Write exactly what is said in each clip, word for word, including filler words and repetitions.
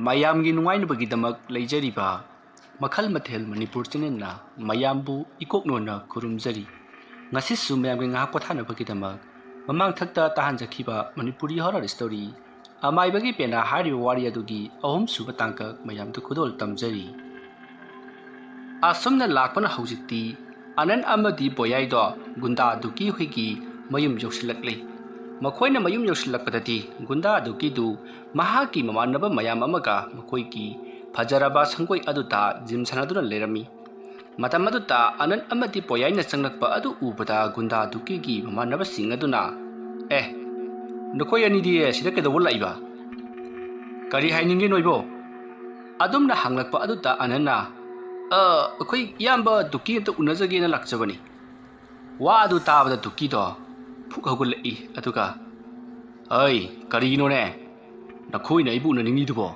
ꯃꯌꯥꯝꯒꯤ ꯅꯨꯡꯉꯥꯏꯅꯕꯒꯤꯗꯃꯛ ꯂꯩꯖꯔꯤꯕ ꯃꯈꯜ ꯃꯊꯦꯜ ꯃꯅꯤꯄꯨꯔ ꯆꯦꯅꯦꯜꯅ ꯃꯌꯥꯝꯕꯨ ꯏꯀꯣꯛ ꯅꯣꯟꯅ ꯈꯨꯔꯨꯝꯖꯔꯤ꯫ ꯉꯁꯤꯁꯨ ꯃꯌꯥꯝꯒꯤ ꯉꯥꯏꯍꯥꯛ ꯄꯣꯊꯥꯅꯕꯒꯤꯗꯃꯛ ꯃꯃꯥꯡꯊꯛꯇ ꯇꯥꯍꯟꯖꯈꯤꯕ ꯃꯅꯤꯄꯨꯔꯤ ꯍꯣꯔꯔ ꯁ꯭ꯇꯣꯔꯤ ꯑꯃꯥꯏꯕꯒꯤ ꯄꯦꯅꯥ ꯍꯥꯏꯔꯤꯕ ꯋꯥꯔꯤ ꯑꯗꯨꯒꯤ ꯑꯍꯨꯝꯁꯨꯕ ꯇꯥꯡꯀꯛ ꯃꯌꯥꯝꯗ ꯈꯨꯗꯣꯜ ꯇꯝꯖꯔꯤ꯫ ꯑꯁꯨꯝꯅ ꯂꯥꯛꯄꯅ ꯍꯧꯖꯤꯛꯇꯤ ꯑꯅꯟ ꯑꯃꯗꯤ ꯕꯣꯌꯥꯏꯗꯣ ꯒꯨꯟꯗꯥ ꯗꯨꯀꯤ ꯍꯣꯏꯒꯤ ꯃꯌꯨꯝ ꯌꯧꯁꯤꯜꯂꯛꯂꯤ꯫ ꯃꯈꯣꯏꯅ ꯃꯌꯨꯝ ꯌꯧꯁꯤꯜꯂꯛꯄꯗꯗꯤ ꯒꯨꯟꯗꯥ ꯗꯨꯀꯤꯗꯨ ꯃꯍꯥꯛꯀꯤ ꯃꯃꯥꯟꯅꯕ ꯃꯌꯥꯝ ꯑꯃꯒ ꯃꯈꯣꯏꯒꯤ ꯐꯖꯔꯕ ꯁꯪꯒꯣꯏ ꯑꯗꯨꯗ ꯖꯤꯝ ꯁꯥꯟꯅꯗꯨꯅ ꯂꯩꯔꯝꯃꯤ꯫ ꯃꯇꯝ ꯑꯗꯨꯗ ꯑꯅꯟ ꯑꯃꯗꯤ ꯕꯣꯌꯥꯏꯅ ꯆꯪꯂꯛꯄ ꯑꯗꯨ ꯎꯕꯗ ꯒꯨꯟꯗꯥ ꯗꯨꯀꯤꯒꯤ ꯃꯃꯥꯟꯅꯕꯁꯤꯡ ꯑꯗꯨꯅ, "ꯑꯦ, ꯅꯈꯣꯏ ꯑꯅꯤꯗꯤ ꯁꯤꯗ ꯀꯩꯗꯧꯕ ꯂꯥꯛꯏꯕ? ꯀꯔꯤ ꯍꯥꯏꯅꯤꯡꯉꯤ ꯅꯣꯏꯕꯣ?" ꯑꯗꯨꯝꯅ ꯍꯪꯂꯛꯄ ꯑꯗꯨꯗ ꯑꯅꯟꯅ, "ꯑ, ꯑꯩꯈꯣꯏ ꯏꯌꯥꯝꯕ ꯗꯨꯀꯤ ꯑꯝꯇ ꯎꯅꯖꯒꯦꯅ ꯂꯥꯛꯆꯕꯅꯤ"꯫ ꯋꯥ ꯑꯗꯨ ꯇꯥꯕꯗ ꯗꯨꯀꯤꯗꯣ ꯐꯨꯛ ꯍꯧꯒꯠꯂꯛꯏ, ꯑꯗꯨꯒ, "ꯑꯩ, ꯀꯔꯤꯒꯤꯅꯣꯅꯦ ꯅꯈꯣꯏꯅ ꯑꯩꯕꯨ ꯎꯅꯅꯤꯡꯉꯤꯗꯨꯕꯣ?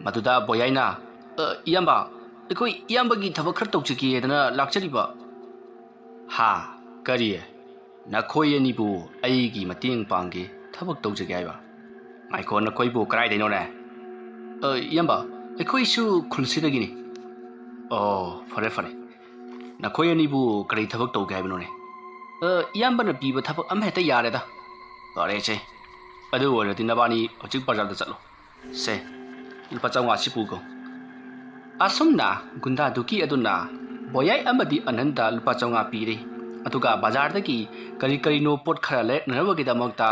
ꯃꯗꯨꯗ ꯕꯣꯌꯥꯏꯅ, "ꯑ, ꯏꯌꯥꯝꯕ, ꯑꯩꯈꯣꯏ ꯏꯌꯥꯝꯕꯒꯤ ꯊꯕꯛ ꯈꯔ ꯇꯧꯖꯒꯦꯗꯅ ꯂꯥꯛꯆꯔꯤꯕ"꯫ "ꯍꯥ? ꯀꯔꯤ? ꯅꯈꯣꯏ ꯑꯅꯤꯕꯨ ꯑꯩꯒꯤ ꯃꯇꯦꯡ ꯄꯥꯡꯒꯦ, ꯊꯕꯛ ꯇꯧꯖꯒꯦ ꯍꯥꯏꯕ? ꯉꯥꯏꯈꯣ, ꯅꯈꯣꯏꯕꯨ ꯀꯗꯥꯏꯗꯩꯅꯣꯅꯦ?" "ꯑ, ꯏꯌꯥꯝꯕ, ꯑꯩꯈꯣꯏꯁꯨ ꯈꯨꯜꯁꯤꯗꯒꯤꯅꯤ"꯫ "ꯑꯣ, ꯐꯔꯦ, ꯐꯔꯦ꯫ ꯅꯈꯣꯏ ꯑꯅꯤꯕꯨ ꯀꯔꯤ ꯊꯕꯛ ꯇꯧꯒꯦ ꯍꯥꯏꯕꯅꯣꯅꯦ?" "ꯑ, ꯏꯌꯥꯝꯕꯅ ꯄꯤꯕ ꯊꯕꯛ ꯑꯃ ꯍꯦꯛꯇ ꯌꯥꯔꯦꯗ"꯫ "ꯐꯔꯦꯁꯦ, ꯑꯗꯨ ꯑꯣꯏꯔꯗꯤ ꯅꯕꯥꯅꯤ ꯍꯧꯖꯤꯛ ꯕꯖꯥꯔꯗ ꯆꯠꯂꯣ꯫ ꯁꯦ, ꯂꯨꯄꯥ ꯆꯥꯝꯃꯉꯥ ꯁꯤ ꯄꯨꯈꯣ"꯫ ꯑꯁꯨꯝꯅ ꯒꯨꯟꯗꯥ ꯗꯨꯀꯤ ꯑꯗꯨꯅ ꯕꯣꯌꯥꯏ ꯑꯃꯗꯤ ꯑꯅꯟꯗ ꯂꯨꯄꯥ ꯆꯥꯝꯃꯉꯥ ꯄꯤꯔꯦ꯫ ꯑꯗꯨꯒ ꯕꯖꯥꯔꯗꯒꯤ ꯀꯔꯤ ꯀꯔꯤꯅꯣ ꯄꯣꯠ ꯈꯔ ꯂꯩꯔꯛꯅꯅꯕꯒꯤꯗꯃꯛꯇ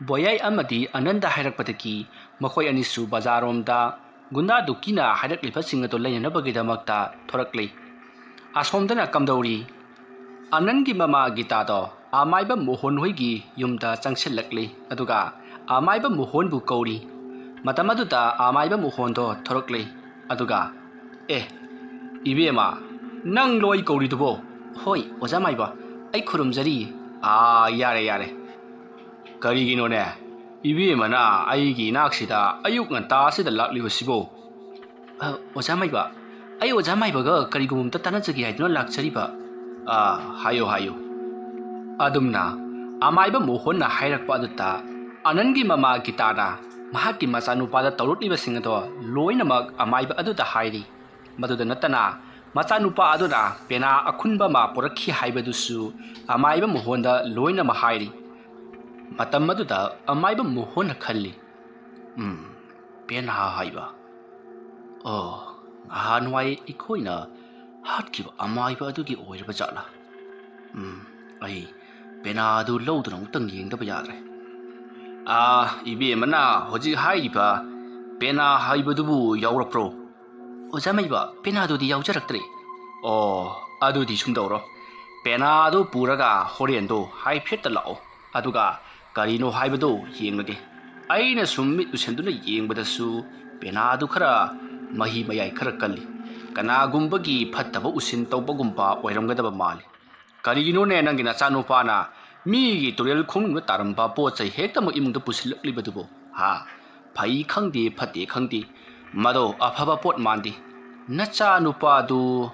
ꯕꯣꯌꯥꯏ ꯑꯃꯗꯤ ꯑꯅꯟꯗ ꯍꯥꯏꯔꯛꯄꯗꯒꯤ ꯃꯈꯣꯏ ꯑꯅꯤꯁꯨ ꯕꯖꯥꯔꯔꯣꯝꯗ ꯒꯨꯟꯗꯥ ꯗꯨꯀꯤꯅ ꯍꯥꯏꯔꯛꯂꯤꯕꯁꯤꯡ ꯑꯗꯨ ꯂꯩꯅꯅꯕꯒꯤꯗꯃꯛꯇ ꯊꯣꯔꯛꯂꯤ꯫ ꯑꯁꯣꯝꯗꯅ ꯀꯝꯗꯧꯔꯤ? ꯑꯅꯟꯒꯤ ꯃꯃꯥ ꯒꯤꯇꯥꯗꯣ ꯑꯃꯥꯏꯕ ꯃꯣꯍꯣꯟ ꯍꯣꯏꯒꯤ ꯌꯨꯝꯗ ꯆꯪꯁꯤꯜꯂꯛꯂꯤ, ꯑꯗꯨꯒ ꯑꯃꯥꯏꯕ ꯃꯣꯍꯣꯟꯕꯨ ꯀꯧꯔꯤ꯫ ꯃꯇꯝ ꯑꯗꯨꯗ ꯑꯃꯥꯏꯕ ꯃꯣꯍꯣꯟꯗꯣ ꯊꯣꯔꯛꯂꯤ, ꯑꯗꯨꯒ, "ꯑꯦ, ꯏꯕꯦꯝꯃ, ꯅꯪ ꯂꯣꯏ ꯀꯧꯔꯤꯗꯨꯕꯣ?" "ꯍꯣꯏ, ꯑꯣꯖꯥ ꯃꯥꯏꯕ, ꯑꯩ ꯈꯨꯔꯨꯝꯖꯔꯤ"꯫ "ꯑꯥ, ꯌꯥꯔꯦ, ꯌꯥꯔꯦ꯫ ꯀꯔꯤꯒꯤꯅꯣꯅꯦ ꯏꯕꯦꯝꯃꯅ ꯑꯩꯒꯤ ꯏꯅꯥꯛꯁꯤꯗ ꯑꯌꯨꯛ ꯉꯟꯇꯥꯁꯤꯗ ꯂꯥꯛꯂꯤꯕꯁꯤꯕꯣ?" "ꯑ, ꯑꯣꯖꯥ ꯃꯥꯏꯕ, ꯑꯩ ꯑꯣꯖꯥ ꯃꯥꯏꯕꯒ ꯀꯔꯤꯒꯨꯝꯕ ꯑꯝꯇ ꯇꯥꯟꯅꯖꯒꯦ ꯍꯥꯏꯗꯨꯅ ꯂꯥꯛꯆꯔꯤꯕ"꯫ "ꯑꯥ, ꯍꯥꯏꯌꯨ, ꯍꯥꯏꯌꯨ"꯫ ꯑꯗꯨꯝꯅ ꯑꯃꯥꯏꯕ ꯃꯣꯍꯣꯟꯅ ꯍꯥꯏꯔꯛꯄ ꯑꯗꯨꯗ ꯑꯅꯟꯒꯤ ꯃꯃꯥ ꯒꯤꯇꯥꯅ, ꯃꯍꯥꯛꯀꯤ ꯃꯆꯥꯅꯨꯄꯥꯗ ꯇꯧꯔꯛꯂꯤꯕꯁꯤꯡ ꯑꯗꯣ ꯂꯣꯏꯅꯃꯛ ꯑꯃꯥꯏꯕ ꯑꯗꯨꯗ ꯍꯥꯏꯔꯤ꯫ ꯃꯗꯨꯗ ꯅꯠꯇꯅ, ꯃꯆꯥꯅꯨꯄꯥ ꯑꯗꯨꯅ ꯄꯦꯅꯥ ꯑꯈꯨꯟꯕ ꯑꯃ ꯄꯨꯔꯛꯈꯤ ꯍꯥꯏꯕꯗꯨꯁꯨ ꯑꯃꯥꯏꯕ ꯃꯣꯍꯣꯟꯗ ꯂꯣꯏꯅꯃꯛ ꯍꯥꯏꯔꯤ꯫ ꯃꯇꯝ ꯑꯗꯨꯗ ꯑꯃꯥꯏꯕ ꯃꯣꯍꯣꯟꯅ ꯈꯜꯂꯤ, "ꯎꯝ, ꯄꯦꯅꯥ ꯍꯥꯏꯕ? ꯑꯣ, ꯅꯍꯥꯟꯋꯥꯏ ꯑꯩꯈꯣꯏꯅ ꯍꯥꯠꯈꯤꯕ ꯑꯃꯥꯏꯕ ꯑꯗꯨꯒꯤ ꯑꯣꯏꯔꯕ ꯖꯥꯠꯂꯥ? ꯎꯝ, ꯑꯩ ꯄꯦꯅꯥ ꯑꯗꯨ ꯂꯧꯗꯨꯅ ꯑꯃꯨꯛꯇꯪ ꯌꯦꯡꯗꯕ ꯌꯥꯗ꯭ꯔꯦ꯫ ꯑꯥ, ꯏꯕꯦꯝꯃꯅ ꯍꯧꯖꯤꯛ ꯍꯥꯏꯔꯤꯕ ꯄꯦꯅꯥ ꯍꯥꯏꯕꯗꯨꯕꯨ ꯌꯥꯎꯔꯛꯄ꯭ꯔꯣ?" "ꯑꯣꯖꯥ ꯃꯥꯏꯕ, ꯄꯦꯅꯥꯗꯨꯗꯤ ꯌꯥꯎꯖꯔꯛꯇ꯭ꯔꯦ꯫" "ꯑꯣ, ꯑꯗꯨꯗꯤ ꯁꯨꯝ ꯇꯧꯔꯣ꯫ ꯄꯦꯅꯥꯗꯨ ꯄꯨꯔꯒ ꯍꯣꯔꯦꯟꯗꯣ ꯍꯥꯏꯐꯦꯠꯇ ꯂꯥꯛꯑꯣ꯫ ꯑꯗꯨꯒ ꯀꯔꯤꯅꯣ ꯍꯥꯏꯕꯗꯨ ꯌꯦꯡꯂꯒꯦ꯫" ꯑꯩꯅ ꯁꯨꯝ ꯃꯤꯠ ꯎꯁꯤꯟꯗꯨꯅ ꯌꯦꯡꯕꯗꯁꯨ ꯄꯦꯅꯥꯗꯨ ꯈꯔ ꯃꯍꯤ ꯃꯌꯥꯏ ꯈꯔ ꯀꯜꯂꯤ꯫ ꯀꯅꯥꯒꯨꯝꯕꯒꯤ ꯐꯠꯇꯕ ꯎꯁꯤꯟ ꯇꯧꯕꯒꯨꯝꯕ ꯑꯣꯏꯔꯝꯒꯗꯕ ꯃꯥꯜꯂꯤ꯫ "ꯀꯔꯤꯒꯤꯅꯣꯅꯦ ꯅꯪꯒꯤ ꯅꯆꯥꯅꯨꯄꯥꯅ ꯃꯤꯒꯤ ꯇꯨꯔꯦꯜ ꯈꯣꯡꯅꯨꯡꯗ ꯇꯥꯔꯝꯕ ꯄꯣꯠ ꯆꯩ ꯍꯦꯛꯇꯃꯛ ꯏꯃꯨꯡꯗ ꯄꯨꯁꯤꯜꯂꯛꯂꯤꯕꯗꯨꯕꯨ? ꯍꯥ? ꯐꯩ ꯈꯪꯗꯦ, ꯐꯠꯇꯦ ꯈꯪꯗꯦ꯫ ꯃꯗꯣ ꯑꯐꯕ ꯄꯣꯠ ꯃꯥꯟꯗꯦ꯫ ꯅꯆꯥꯅꯨꯄꯥꯗꯨ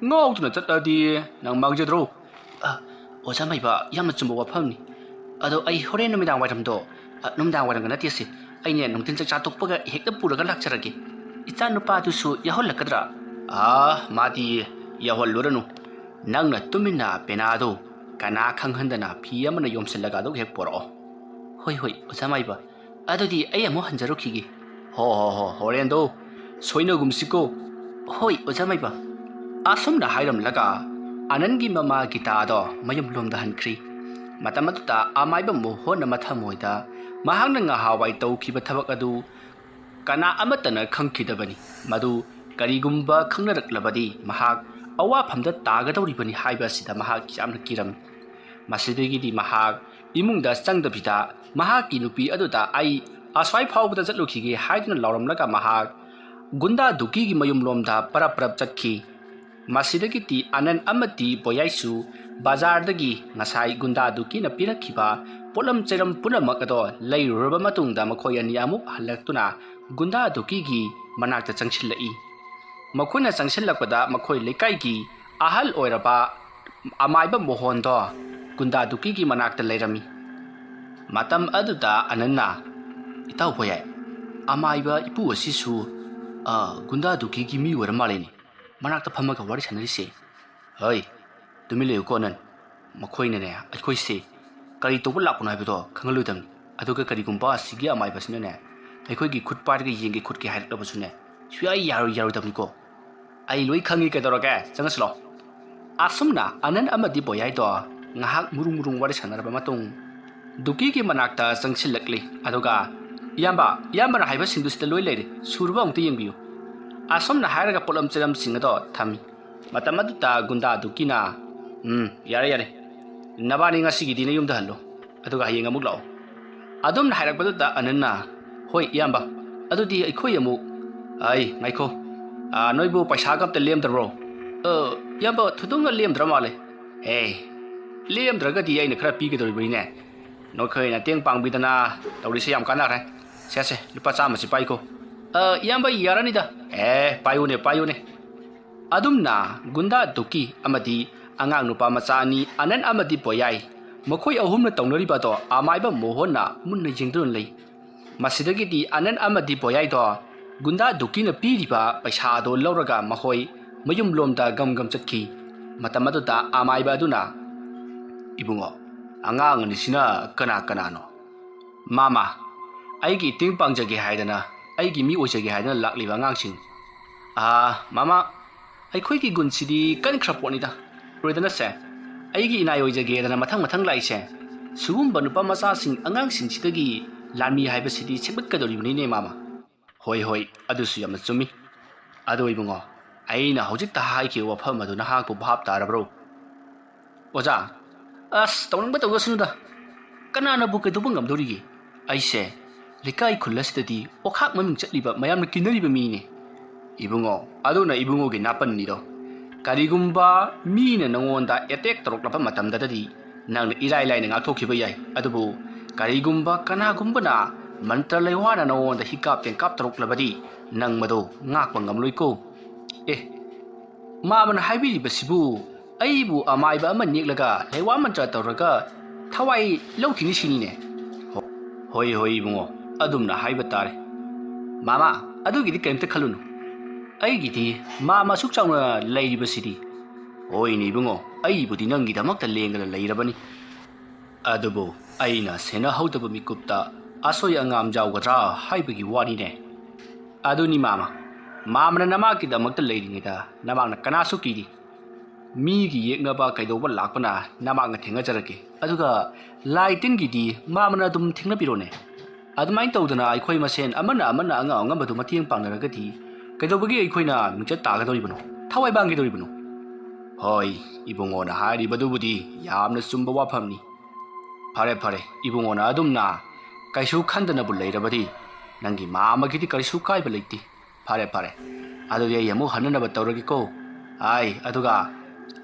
ꯉꯥꯎꯗꯨꯅ ꯆꯠꯂꯗꯤ ꯅꯪ ꯃꯥꯡꯖꯗ꯭ꯔꯣ?" "ꯑ, ꯑꯣꯖꯥ ꯃꯥꯏꯕ, ꯌꯥꯝꯅ ꯆꯨꯝꯕ ꯋꯥꯐꯝꯅꯤ꯫ ꯑꯗꯣ ꯑꯩ ꯍꯣꯔꯦꯟ ꯅꯨꯃꯤꯗꯥꯡ ꯋꯥꯏꯔꯝꯗꯣ, ꯑ, ꯅꯨꯃꯤꯗꯥꯡ ꯋꯥꯏꯔꯝꯒ ꯅꯠꯇꯦꯁꯦ, ꯑꯩꯅꯦ ꯅꯨꯡꯊꯤꯜ ꯆꯥꯛ ꯆꯥ ꯇꯣꯛꯄꯒ ꯍꯦꯛꯇ ꯄꯨꯔꯒ ꯂꯥꯛꯆꯔꯒꯦ꯫ ꯏꯆꯥ ꯅꯨꯄꯥꯗꯨꯁꯨ ꯌꯥꯎꯍꯜꯂꯛꯀꯗ꯭ꯔꯥ?" "ꯑ, ꯃꯥꯗꯤ ꯌꯥꯎꯍꯜꯂꯨꯔꯅꯨ꯫ ꯅꯪꯅ ꯇꯨꯃꯤꯟꯅ ꯄꯦꯅꯥꯗꯣ ꯀꯅꯥ ꯈꯪꯍꯟꯗꯅ ꯐꯤ ꯑꯃꯅ ꯌꯣꯝꯁꯤꯜꯂꯒ ꯑꯗꯨꯒ ꯍꯦꯛ ꯄꯣꯔꯛꯑꯣ꯫" "ꯍꯣꯏ, ꯍꯣꯏ, ꯑꯣꯖꯥ ꯃꯥꯏꯕ꯫ ꯑꯗꯨꯗꯤ ꯑꯩ ꯑꯃꯨꯛ ꯍꯟꯖꯔꯛꯈꯤꯒꯦ꯫" "ꯍꯣ, ꯍꯣ, ꯍꯣ, ꯍꯣꯔꯦꯟꯗꯣ ꯁꯣꯏꯅꯒꯨꯝꯁꯤꯀꯣ꯫" "ꯍꯣꯏ, ꯑꯣꯖꯥ ꯃꯥꯏꯕ꯫" ꯑꯁꯨꯝꯅ ꯍꯥꯏꯔꯝꯂꯒ ꯑꯅꯟꯒꯤ ꯃꯃꯥ ꯒꯤꯇꯥꯗꯣ ꯃꯌꯨꯝꯂꯣꯝꯗ ꯍꯟꯈ꯭ꯔꯤ꯫ ꯃꯇꯝ ꯑꯗꯨꯗ ꯑꯃꯥꯏꯕ ꯃꯣꯍꯣꯟꯅ ꯃꯊꯃꯣꯏꯗ ꯃꯍꯥꯛꯅ ꯉꯍꯥꯟꯋꯥꯏ ꯇꯧꯈꯤꯕ ꯊꯕꯛ ꯑꯗꯨ ꯀꯅꯥ ꯑꯃꯠꯇꯅ ꯈꯪꯈꯤꯗꯕꯅꯤ꯫ ꯃꯗꯨ ꯀꯔꯤꯒꯨꯝꯕ ꯈꯪꯅꯔꯛꯂꯕꯗꯤ ꯃꯍꯥꯛ ꯑꯋꯥꯐꯝꯗ ꯇꯥꯒꯗꯧꯔꯤꯕꯅꯤ ꯍꯥꯏꯕ ꯑꯁꯤꯗ ꯃꯍꯥꯛ ꯌꯥꯝꯅ ꯀꯤꯔꯝꯃꯤ꯫ ꯃꯁꯤꯗꯒꯤꯗꯤ ꯃꯍꯥꯛ ꯏꯃꯨꯡꯗ ꯆꯪꯗꯕꯤꯗ ꯃꯍꯥꯛꯀꯤ ꯅꯨꯄꯤ ꯑꯗꯨꯗ, "ꯑꯩ ꯑꯁ꯭ꯋꯥꯏ ꯐꯥꯎꯕꯗ ꯆꯠꯂꯨꯈꯤꯒꯦ" ꯍꯥꯏꯗꯨꯅ ꯂꯥꯎꯔꯝꯂꯒ ꯃꯍꯥꯛ ꯒꯨꯟꯗꯥ ꯗꯨꯀꯤꯒꯤ ꯃꯌꯨꯝꯂꯣꯝꯗ ꯄꯔꯞ ꯄꯔꯞ ꯆꯠꯈꯤ꯫ ꯃꯁꯤꯗꯒꯤꯗꯤ ꯑꯅꯟ ꯑꯃꯗꯤ ꯕꯣꯌꯥꯏꯁꯨ ꯕꯖꯥꯔꯗꯒꯤ ꯉꯁꯥꯏ ꯒꯨꯟꯗꯥ ꯗꯨꯀꯤꯅ ꯄꯤꯔꯛꯈꯤꯕ ꯄꯣꯠꯂꯝ ꯆꯩꯔꯝ ꯄꯨꯝꯅꯃꯛ ꯑꯗꯣ ꯂꯩꯔꯨꯔꯕ ꯃꯇꯨꯡꯗ ꯃꯈꯣꯏ ꯑꯅꯤ ꯑꯃꯨꯛ ꯍꯜꯂꯛꯇꯨꯅ ꯒꯨꯟꯗꯥ ꯗꯨꯀꯤꯒꯤ ꯃꯅꯥꯛꯇ ꯆꯪꯁꯤꯜꯂꯛꯏ꯫ ꯃꯈꯣꯏꯅ ꯆꯪꯁꯤꯜꯂꯛꯄꯗ ꯃꯈꯣꯏ ꯂꯩꯀꯥꯏꯒꯤ ꯑꯍꯜ ꯑꯣꯏꯔꯕ ꯑꯃꯥꯏꯕ ꯃꯣꯍꯣꯟꯗꯣ ꯒꯨꯟꯗꯥ ꯗꯨꯀꯤꯒꯤ ꯃꯅꯥꯛꯇ ꯂꯩꯔꯝꯃꯤ꯫ ꯃꯇꯝ ꯑꯗꯨꯗ ꯑꯅꯟꯅ, ꯏꯇꯥꯎ ꯄꯣꯌꯥꯏ, ꯑꯃꯥꯏꯕ ꯏꯄꯨ ꯑꯁꯤꯁꯨ, ꯑ, ꯒꯨꯟꯗꯥ ꯗꯨꯀꯤꯒꯤ ꯃꯤ ꯑꯣꯏꯔ ꯃꯥꯜꯂꯦꯅꯦ꯫ ꯃꯅꯥꯛꯇ ꯐꯝꯃꯒ ꯋꯥꯔꯤ ꯁꯥꯟꯅꯔꯤꯁꯦ꯫ ꯍꯩ, ꯇꯨꯃꯤꯟ ꯂꯩꯌꯨꯀꯣ ꯅꯪ꯫ ꯃꯈꯣꯏꯅꯅꯦ, ꯑꯩꯈꯣꯏꯁꯦ ꯀꯔꯤ ꯇꯧꯕ ꯂꯥꯛꯄꯅꯣ ꯍꯥꯏꯕꯗꯣ ꯈꯪꯍꯜꯂꯣꯏꯗꯕꯅꯤ꯫ ꯑꯗꯨꯒ ꯀꯔꯤꯒꯨꯝꯕ ꯑꯁꯤꯒꯤ ꯑꯃꯥꯏꯕꯁꯤꯅꯅꯦ, ꯑꯩꯈꯣꯏꯒꯤ ꯈꯨꯠ ꯄꯥꯏꯔꯒ ꯌꯦꯡꯒꯦ ꯈꯣꯠꯀꯦ ꯍꯥꯏꯔꯛꯂꯕꯁꯨꯅꯦ, ꯁꯨꯡꯌꯥ ꯌꯥꯔꯣꯏ, ꯌꯥꯔꯣꯏꯗꯕꯅꯤꯀꯣ꯫ ꯑꯩ ꯂꯣꯏ ꯈꯪꯉꯤ, ꯀꯩꯗꯧꯔꯒꯦ? ꯆꯪꯉꯁꯤꯂꯣ꯫ ꯑꯁꯨꯝꯅ ꯑꯅꯟ ꯑꯃꯗꯤ ꯕꯣꯌꯥꯏꯗꯣ ꯉꯥꯏꯍꯥꯛ ꯃꯔꯨꯡ ꯃꯔꯨꯡ ꯋꯥꯔꯤ ꯁꯥꯟꯅꯔꯕ ꯃꯇꯨꯡ, ꯗꯨꯀꯤꯒꯤ ꯃꯅꯥꯛꯇ ꯆꯪꯁꯤꯜꯂꯛꯂꯤ꯫ ꯑꯗꯨꯒ, "ꯏꯌꯥꯝꯕ, ꯏꯌꯥꯝꯕꯅ ꯍꯥꯏꯕꯁꯤꯡꯗꯨ ꯁꯤꯗ ꯂꯣꯏ ꯂꯩꯔꯦ, ꯁꯨꯔꯕ ꯑꯝꯇ ꯌꯦꯡꯕꯤꯌꯨ"꯫ ꯑꯁꯨꯝꯅ ꯍꯥꯏꯔꯒ ꯄꯣꯠꯂꯝ ꯆꯩꯂꯝꯁꯤꯡ ꯑꯗꯣ ꯊꯝꯃꯤ꯫ ꯃꯇꯝ ꯑꯗꯨꯗ ꯒꯨꯟꯗꯥ ꯗꯨꯀꯤꯅ, "ꯎꯝ, ꯌꯥꯔꯦ, ꯌꯥꯔꯦ, ꯅꯕꯥꯅꯤ ꯉꯁꯤꯒꯤꯗꯤ ꯅꯌꯨꯝꯗ ꯍꯜꯂꯣ, ꯑꯗꯨꯒ ꯍꯌꯦꯡ ꯑꯃꯨꯛ ꯂꯥꯛꯑꯣ"꯫ ꯑꯗꯨꯝꯅ ꯍꯥꯏꯔꯛꯄꯗꯨꯗ ꯑꯅꯟꯅ, "ꯍꯣꯏ ꯏꯌꯥꯝꯕ, ꯑꯗꯨꯗꯤ ꯑꯩꯈꯣꯏ ꯑꯃꯨꯛ, ꯑꯩ, ꯉꯥꯏꯈꯣ, ꯑꯥ, ꯅꯣꯏꯕꯨ ꯄꯩꯁꯥꯒ ꯑꯝꯇ ꯂꯦꯝꯗ꯭ꯔꯕ꯭ꯔꯣ?" "ꯑ, ꯏꯌꯥꯝꯕ, ꯊꯣꯏꯗꯣꯛꯅ ꯂꯦꯝꯗ꯭ꯔ ꯃꯥꯜꯂꯦ"꯫ "ꯑꯦ, ꯂꯦꯝꯗ꯭ꯔꯒꯗꯤ ꯑꯩꯅ ꯈꯔ ꯄꯤꯒꯗꯧꯔꯤꯕꯅꯤꯅꯦ꯫ ꯅꯈꯣꯏ ꯃꯇꯦꯡ ꯄꯥꯡꯕꯤꯗꯅ ꯇꯧꯔꯤꯁꯦ ꯌꯥꯝ ꯀꯥꯟꯅꯈ꯭ꯔꯦ꯫ ꯁꯦ, ꯁꯦ, ꯂꯨꯄꯥ ꯆꯥꯝꯃꯁꯤ ꯄꯥꯏꯀꯣ"꯫ "ꯑ, ꯏꯌꯥꯝꯕ, ꯌꯥꯔꯅꯤꯗ"꯫ "ꯑꯦ, ꯄꯥꯏꯌꯨꯅꯦ, ꯄꯥꯏꯌꯨꯅꯦ"꯫ ꯑꯗꯨꯝꯅ ꯒꯨꯟꯗꯥ ꯗꯨꯀꯤ ꯑꯃꯗꯤ ꯑꯉꯥꯡ ꯅꯨꯄꯥ ꯃꯆꯥ ꯑꯅꯤ ꯑꯅꯟ ꯑꯃꯗꯤ ꯕꯣꯌꯥꯏ, ꯃꯈꯣꯏ ꯑꯍꯨꯝꯅ ꯇꯧꯅꯔꯤꯕ ꯑꯗꯣ ꯑꯃꯥꯏꯕ ꯃꯣꯍꯟꯅ ꯃꯨꯟꯅ ꯌꯦꯡꯗꯨꯅ ꯂꯩ꯫ ꯃꯁꯤꯗꯒꯤꯗꯤ ꯑꯅꯟ ꯑꯃꯗꯤ ꯕꯣꯌꯥꯏꯗꯣ ꯒꯨꯟꯗꯥ ꯗꯨꯀꯤꯅ ꯄꯤꯔꯤꯕ ꯄꯩꯁꯥ ꯑꯗꯣ ꯂꯧꯔꯒ ꯃꯈꯣꯏ ꯃꯌꯨꯝꯂꯣꯝꯗ ꯒꯝ ꯒꯝ ꯆꯠꯈꯤ꯫ ꯃꯇꯝ ꯑꯗꯨꯗ ꯑꯃꯥꯏꯕ ꯑꯗꯨꯅ, "ꯏꯕꯨꯡꯉꯣ, ꯑꯉꯥꯡ ꯑꯅꯤꯁꯤꯅ ꯀꯅꯥ ꯀꯅꯥꯅꯣ?" "ꯃꯥꯃ, ꯑꯩꯒꯤ ꯏꯇꯦꯡ ꯄꯥꯡꯖꯒꯦ ꯍꯥꯏꯗꯅ, ꯑꯩꯒꯤ ꯃꯤ ꯑꯣꯏꯖꯒꯦ ꯍꯥꯏꯗꯅ ꯂꯥꯛꯂꯤꯕ ꯑꯉꯥꯡꯁꯤꯡ"꯫ "ꯑꯥ, ꯃꯥꯃ, ꯑꯩꯈꯣꯏꯒꯤ ꯒꯨꯟꯁꯤꯗꯤ ꯀꯟꯈ꯭ꯔ ꯄꯣꯠꯅꯤꯗ꯫ ꯂꯣꯏꯗꯅꯁꯦ, ꯑꯩꯒꯤ ꯏꯅꯥꯏ ꯑꯣꯏꯖꯒꯦꯗꯅ ꯃꯊꯪ ꯃꯊꯪ ꯂꯥꯛꯏꯁꯦ꯫ ꯁꯤꯒꯨꯝꯕ ꯅꯨꯄꯥ ꯃꯆꯥꯁꯤꯡ, ꯑꯉꯥꯡꯁꯤꯡꯁꯤꯗꯒꯤ ꯂꯥꯟꯃꯤ ꯍꯥꯏꯕꯁꯤꯗꯤ ꯁꯦꯝꯒꯠꯀꯗꯧꯔꯤꯕꯅꯤꯅꯦ, ꯃꯥꯃ"꯫ "ꯍꯣꯏ, ꯍꯣꯏ, ꯑꯗꯨꯁꯨ ꯌꯥꯝꯅ ꯆꯨꯝꯃꯤ꯫ ꯑꯗꯣ ꯏꯕꯨꯡꯉꯣ, ꯑꯩꯅ ꯍꯧꯖꯤꯛꯇ ꯍꯥꯏꯈꯤꯕ ꯋꯥꯐꯝ ꯑꯗꯨ ꯅꯍꯥꯛꯄꯨ ꯚꯥꯞ ꯇꯥꯔꯕ꯭ꯔꯣ?" "ꯑꯣꯖꯥ, ꯑꯁ, ꯇꯧꯅꯤꯡꯕ ꯇꯧꯖꯁꯅꯨꯗ꯫ ꯀꯅꯥꯅꯕꯨ ꯀꯩꯗꯧꯕ ꯉꯝꯗꯧꯔꯤꯒꯦ? ꯑꯩꯁꯦ ꯂꯩꯀꯥꯏ ꯈꯨꯜ ꯑꯁꯤꯗꯗꯤ ꯑꯣꯈꯥꯛ ꯃꯃꯤꯡ ꯆꯠꯂꯤꯕ, ꯃꯌꯥꯝꯅ ꯀꯤꯅꯔꯤꯕ ꯃꯤꯅꯦ"꯫ "ꯏꯕꯨꯡꯉꯣ, ꯑꯗꯨꯅ ꯏꯕꯨꯡꯉꯣꯒꯤ ꯅꯥꯄꯟꯅꯤꯗꯣ꯫ ꯀꯔꯤꯒꯨꯝꯕ ꯃꯤꯅ ꯅꯉꯣꯟꯗ ꯑꯦꯇꯦꯛ ꯇꯧꯔꯛꯂꯕ ꯃꯇꯝꯗꯗꯤ ꯅꯪꯅ ꯏꯔꯥꯏ ꯂꯥꯏꯅ ꯉꯥꯛꯊꯣꯛꯈꯤꯕ ꯌꯥꯏ꯫ ꯑꯗꯨꯕꯨ ꯀꯔꯤꯒꯨꯝꯕ ꯀꯅꯥꯒꯨꯝꯕꯅ ꯃꯟꯇ꯭ꯔ ꯂꯩꯋꯥꯅ ꯅꯉꯣꯟꯗ ꯍꯤꯀꯥꯞ ꯇꯦꯡꯀꯥꯞ ꯇꯧꯔꯛꯂꯕꯗꯤ ꯅꯪ ꯃꯗꯨ ꯉꯥꯛꯄ ꯉꯝꯂꯣꯏꯀꯣ"꯫ "ꯑꯦ, ꯃꯥꯃꯅ ꯍꯥꯏꯕꯤꯔꯤꯕꯁꯤꯕꯨ ꯑꯩꯕꯨ ꯑꯃꯥꯏꯕ ꯑꯃ ꯅꯦꯛꯂꯒ ꯂꯩꯋꯥ ꯃꯟꯇ꯭ꯔ ꯇꯧꯔꯒ ꯊꯋꯥꯏ ꯂꯧꯈꯤꯅꯤ ꯁꯤꯅꯤꯅꯦ"꯫ "ꯍꯣ-, ꯍꯣꯏ, ꯍꯣꯏ, ꯏꯕꯨꯡꯉꯣ, ꯑꯗꯨꯝꯅ ꯍꯥꯏꯕ ꯇꯥꯔꯦ꯫ ꯃꯥꯃ, ꯑꯗꯨꯒꯤꯗꯤ ꯀꯔꯤꯝꯇ ꯈꯜꯂꯨꯅꯨ꯫ ꯑꯩꯒꯤꯗꯤ ꯃꯥꯃ ꯑꯁꯨꯛ ꯆꯥꯎꯅ ꯂꯩꯔꯤꯕꯁꯤꯗꯤ꯫ ꯍꯣꯏꯅꯦ ꯏꯕꯨꯡꯉꯣ, ꯑꯩꯕꯨꯗꯤ ꯅꯪꯒꯤꯗꯃꯛꯇ ꯂꯦꯡꯗꯅ ꯂꯩꯔꯕꯅꯤ꯫ ꯑꯗꯨꯕꯨ ꯑꯩꯅ ꯁꯦꯟꯅꯍꯧꯗꯕ ꯃꯤꯀꯨꯞꯇ ꯑꯁꯣꯏ ꯑꯉꯥꯝ ꯌꯥꯎꯒꯗ꯭ꯔꯥ ꯍꯥꯏꯕꯒꯤ ꯋꯥꯅꯤꯅꯦ꯫ ꯑꯗꯨꯅꯤ ꯃꯥꯃ, ꯃꯥꯃꯅ ꯅꯃꯥꯒꯤꯗꯃꯛꯇ ꯂꯩꯔꯤꯉꯩꯗ ꯅꯃꯥꯅ ꯀꯅꯥꯁꯨ ꯀꯤꯗꯦ꯫ ꯃꯤꯒꯤ ꯌꯦꯛꯅꯕ ꯀꯩꯗꯧꯕ ꯂꯥꯛꯄꯅ ꯅꯃꯥꯛꯅ ꯊꯦꯡꯅꯖꯔꯒꯦ꯫ ꯑꯗꯨꯒ ꯂꯥꯏ ꯇꯤꯟꯒꯤꯗꯤ ꯃꯥꯃꯅ ꯑꯗꯨꯝ ꯊꯦꯡꯅꯕꯤꯔꯣꯅꯦ꯫ ꯑꯗꯨꯃꯥꯏꯅ ꯇꯧꯗꯅ ꯑꯩꯈꯣꯏ ꯃꯁꯦꯟ ꯑꯃꯅ ꯑꯃꯅ ꯑꯉꯝ ꯑꯉꯝꯕꯗꯨ ꯃꯇꯦꯡ ꯄꯥꯡꯅꯔꯒꯗꯤ ꯀꯩꯗꯧꯕꯒꯤ ꯑꯩꯈꯣꯏꯅ ꯃꯤꯡꯆꯠ ꯇꯥꯒꯗꯧꯔꯤꯕꯅꯣ? ꯊꯋꯥꯏ ꯃꯥꯡꯒꯗꯧꯔꯤꯕꯅꯣ? ꯍꯣꯏ, ꯏꯕꯨꯡꯉꯣꯅ ꯍꯥꯏꯔꯤꯕꯗꯨꯕꯨꯗꯤ ꯌꯥꯝꯅ ꯆꯨꯝꯕ ꯋꯥꯐꯝꯅꯤ꯫ ꯐꯔꯦ, ꯐꯔꯦ, ꯏꯕꯨꯡꯉꯣꯅ ꯑꯗꯨꯝꯅ ꯀꯩꯁꯨ ꯈꯟꯗꯅꯕꯨ ꯂꯩꯔꯕꯗꯤ ꯅꯪꯒꯤ ꯃꯥꯃꯒꯤꯗꯤ ꯀꯔꯤꯁꯨ ꯀꯥꯏꯕ ꯂꯩꯇꯦ꯫ ꯐꯔꯦ, ꯐꯔꯦ, ꯑꯗꯨꯗꯤ ꯑꯩ ꯑꯃꯨꯛ ꯍꯟꯅꯅꯕ ꯇꯧꯔꯒꯦꯀꯣ꯫ ꯑꯥꯏ, ꯑꯗꯨꯒ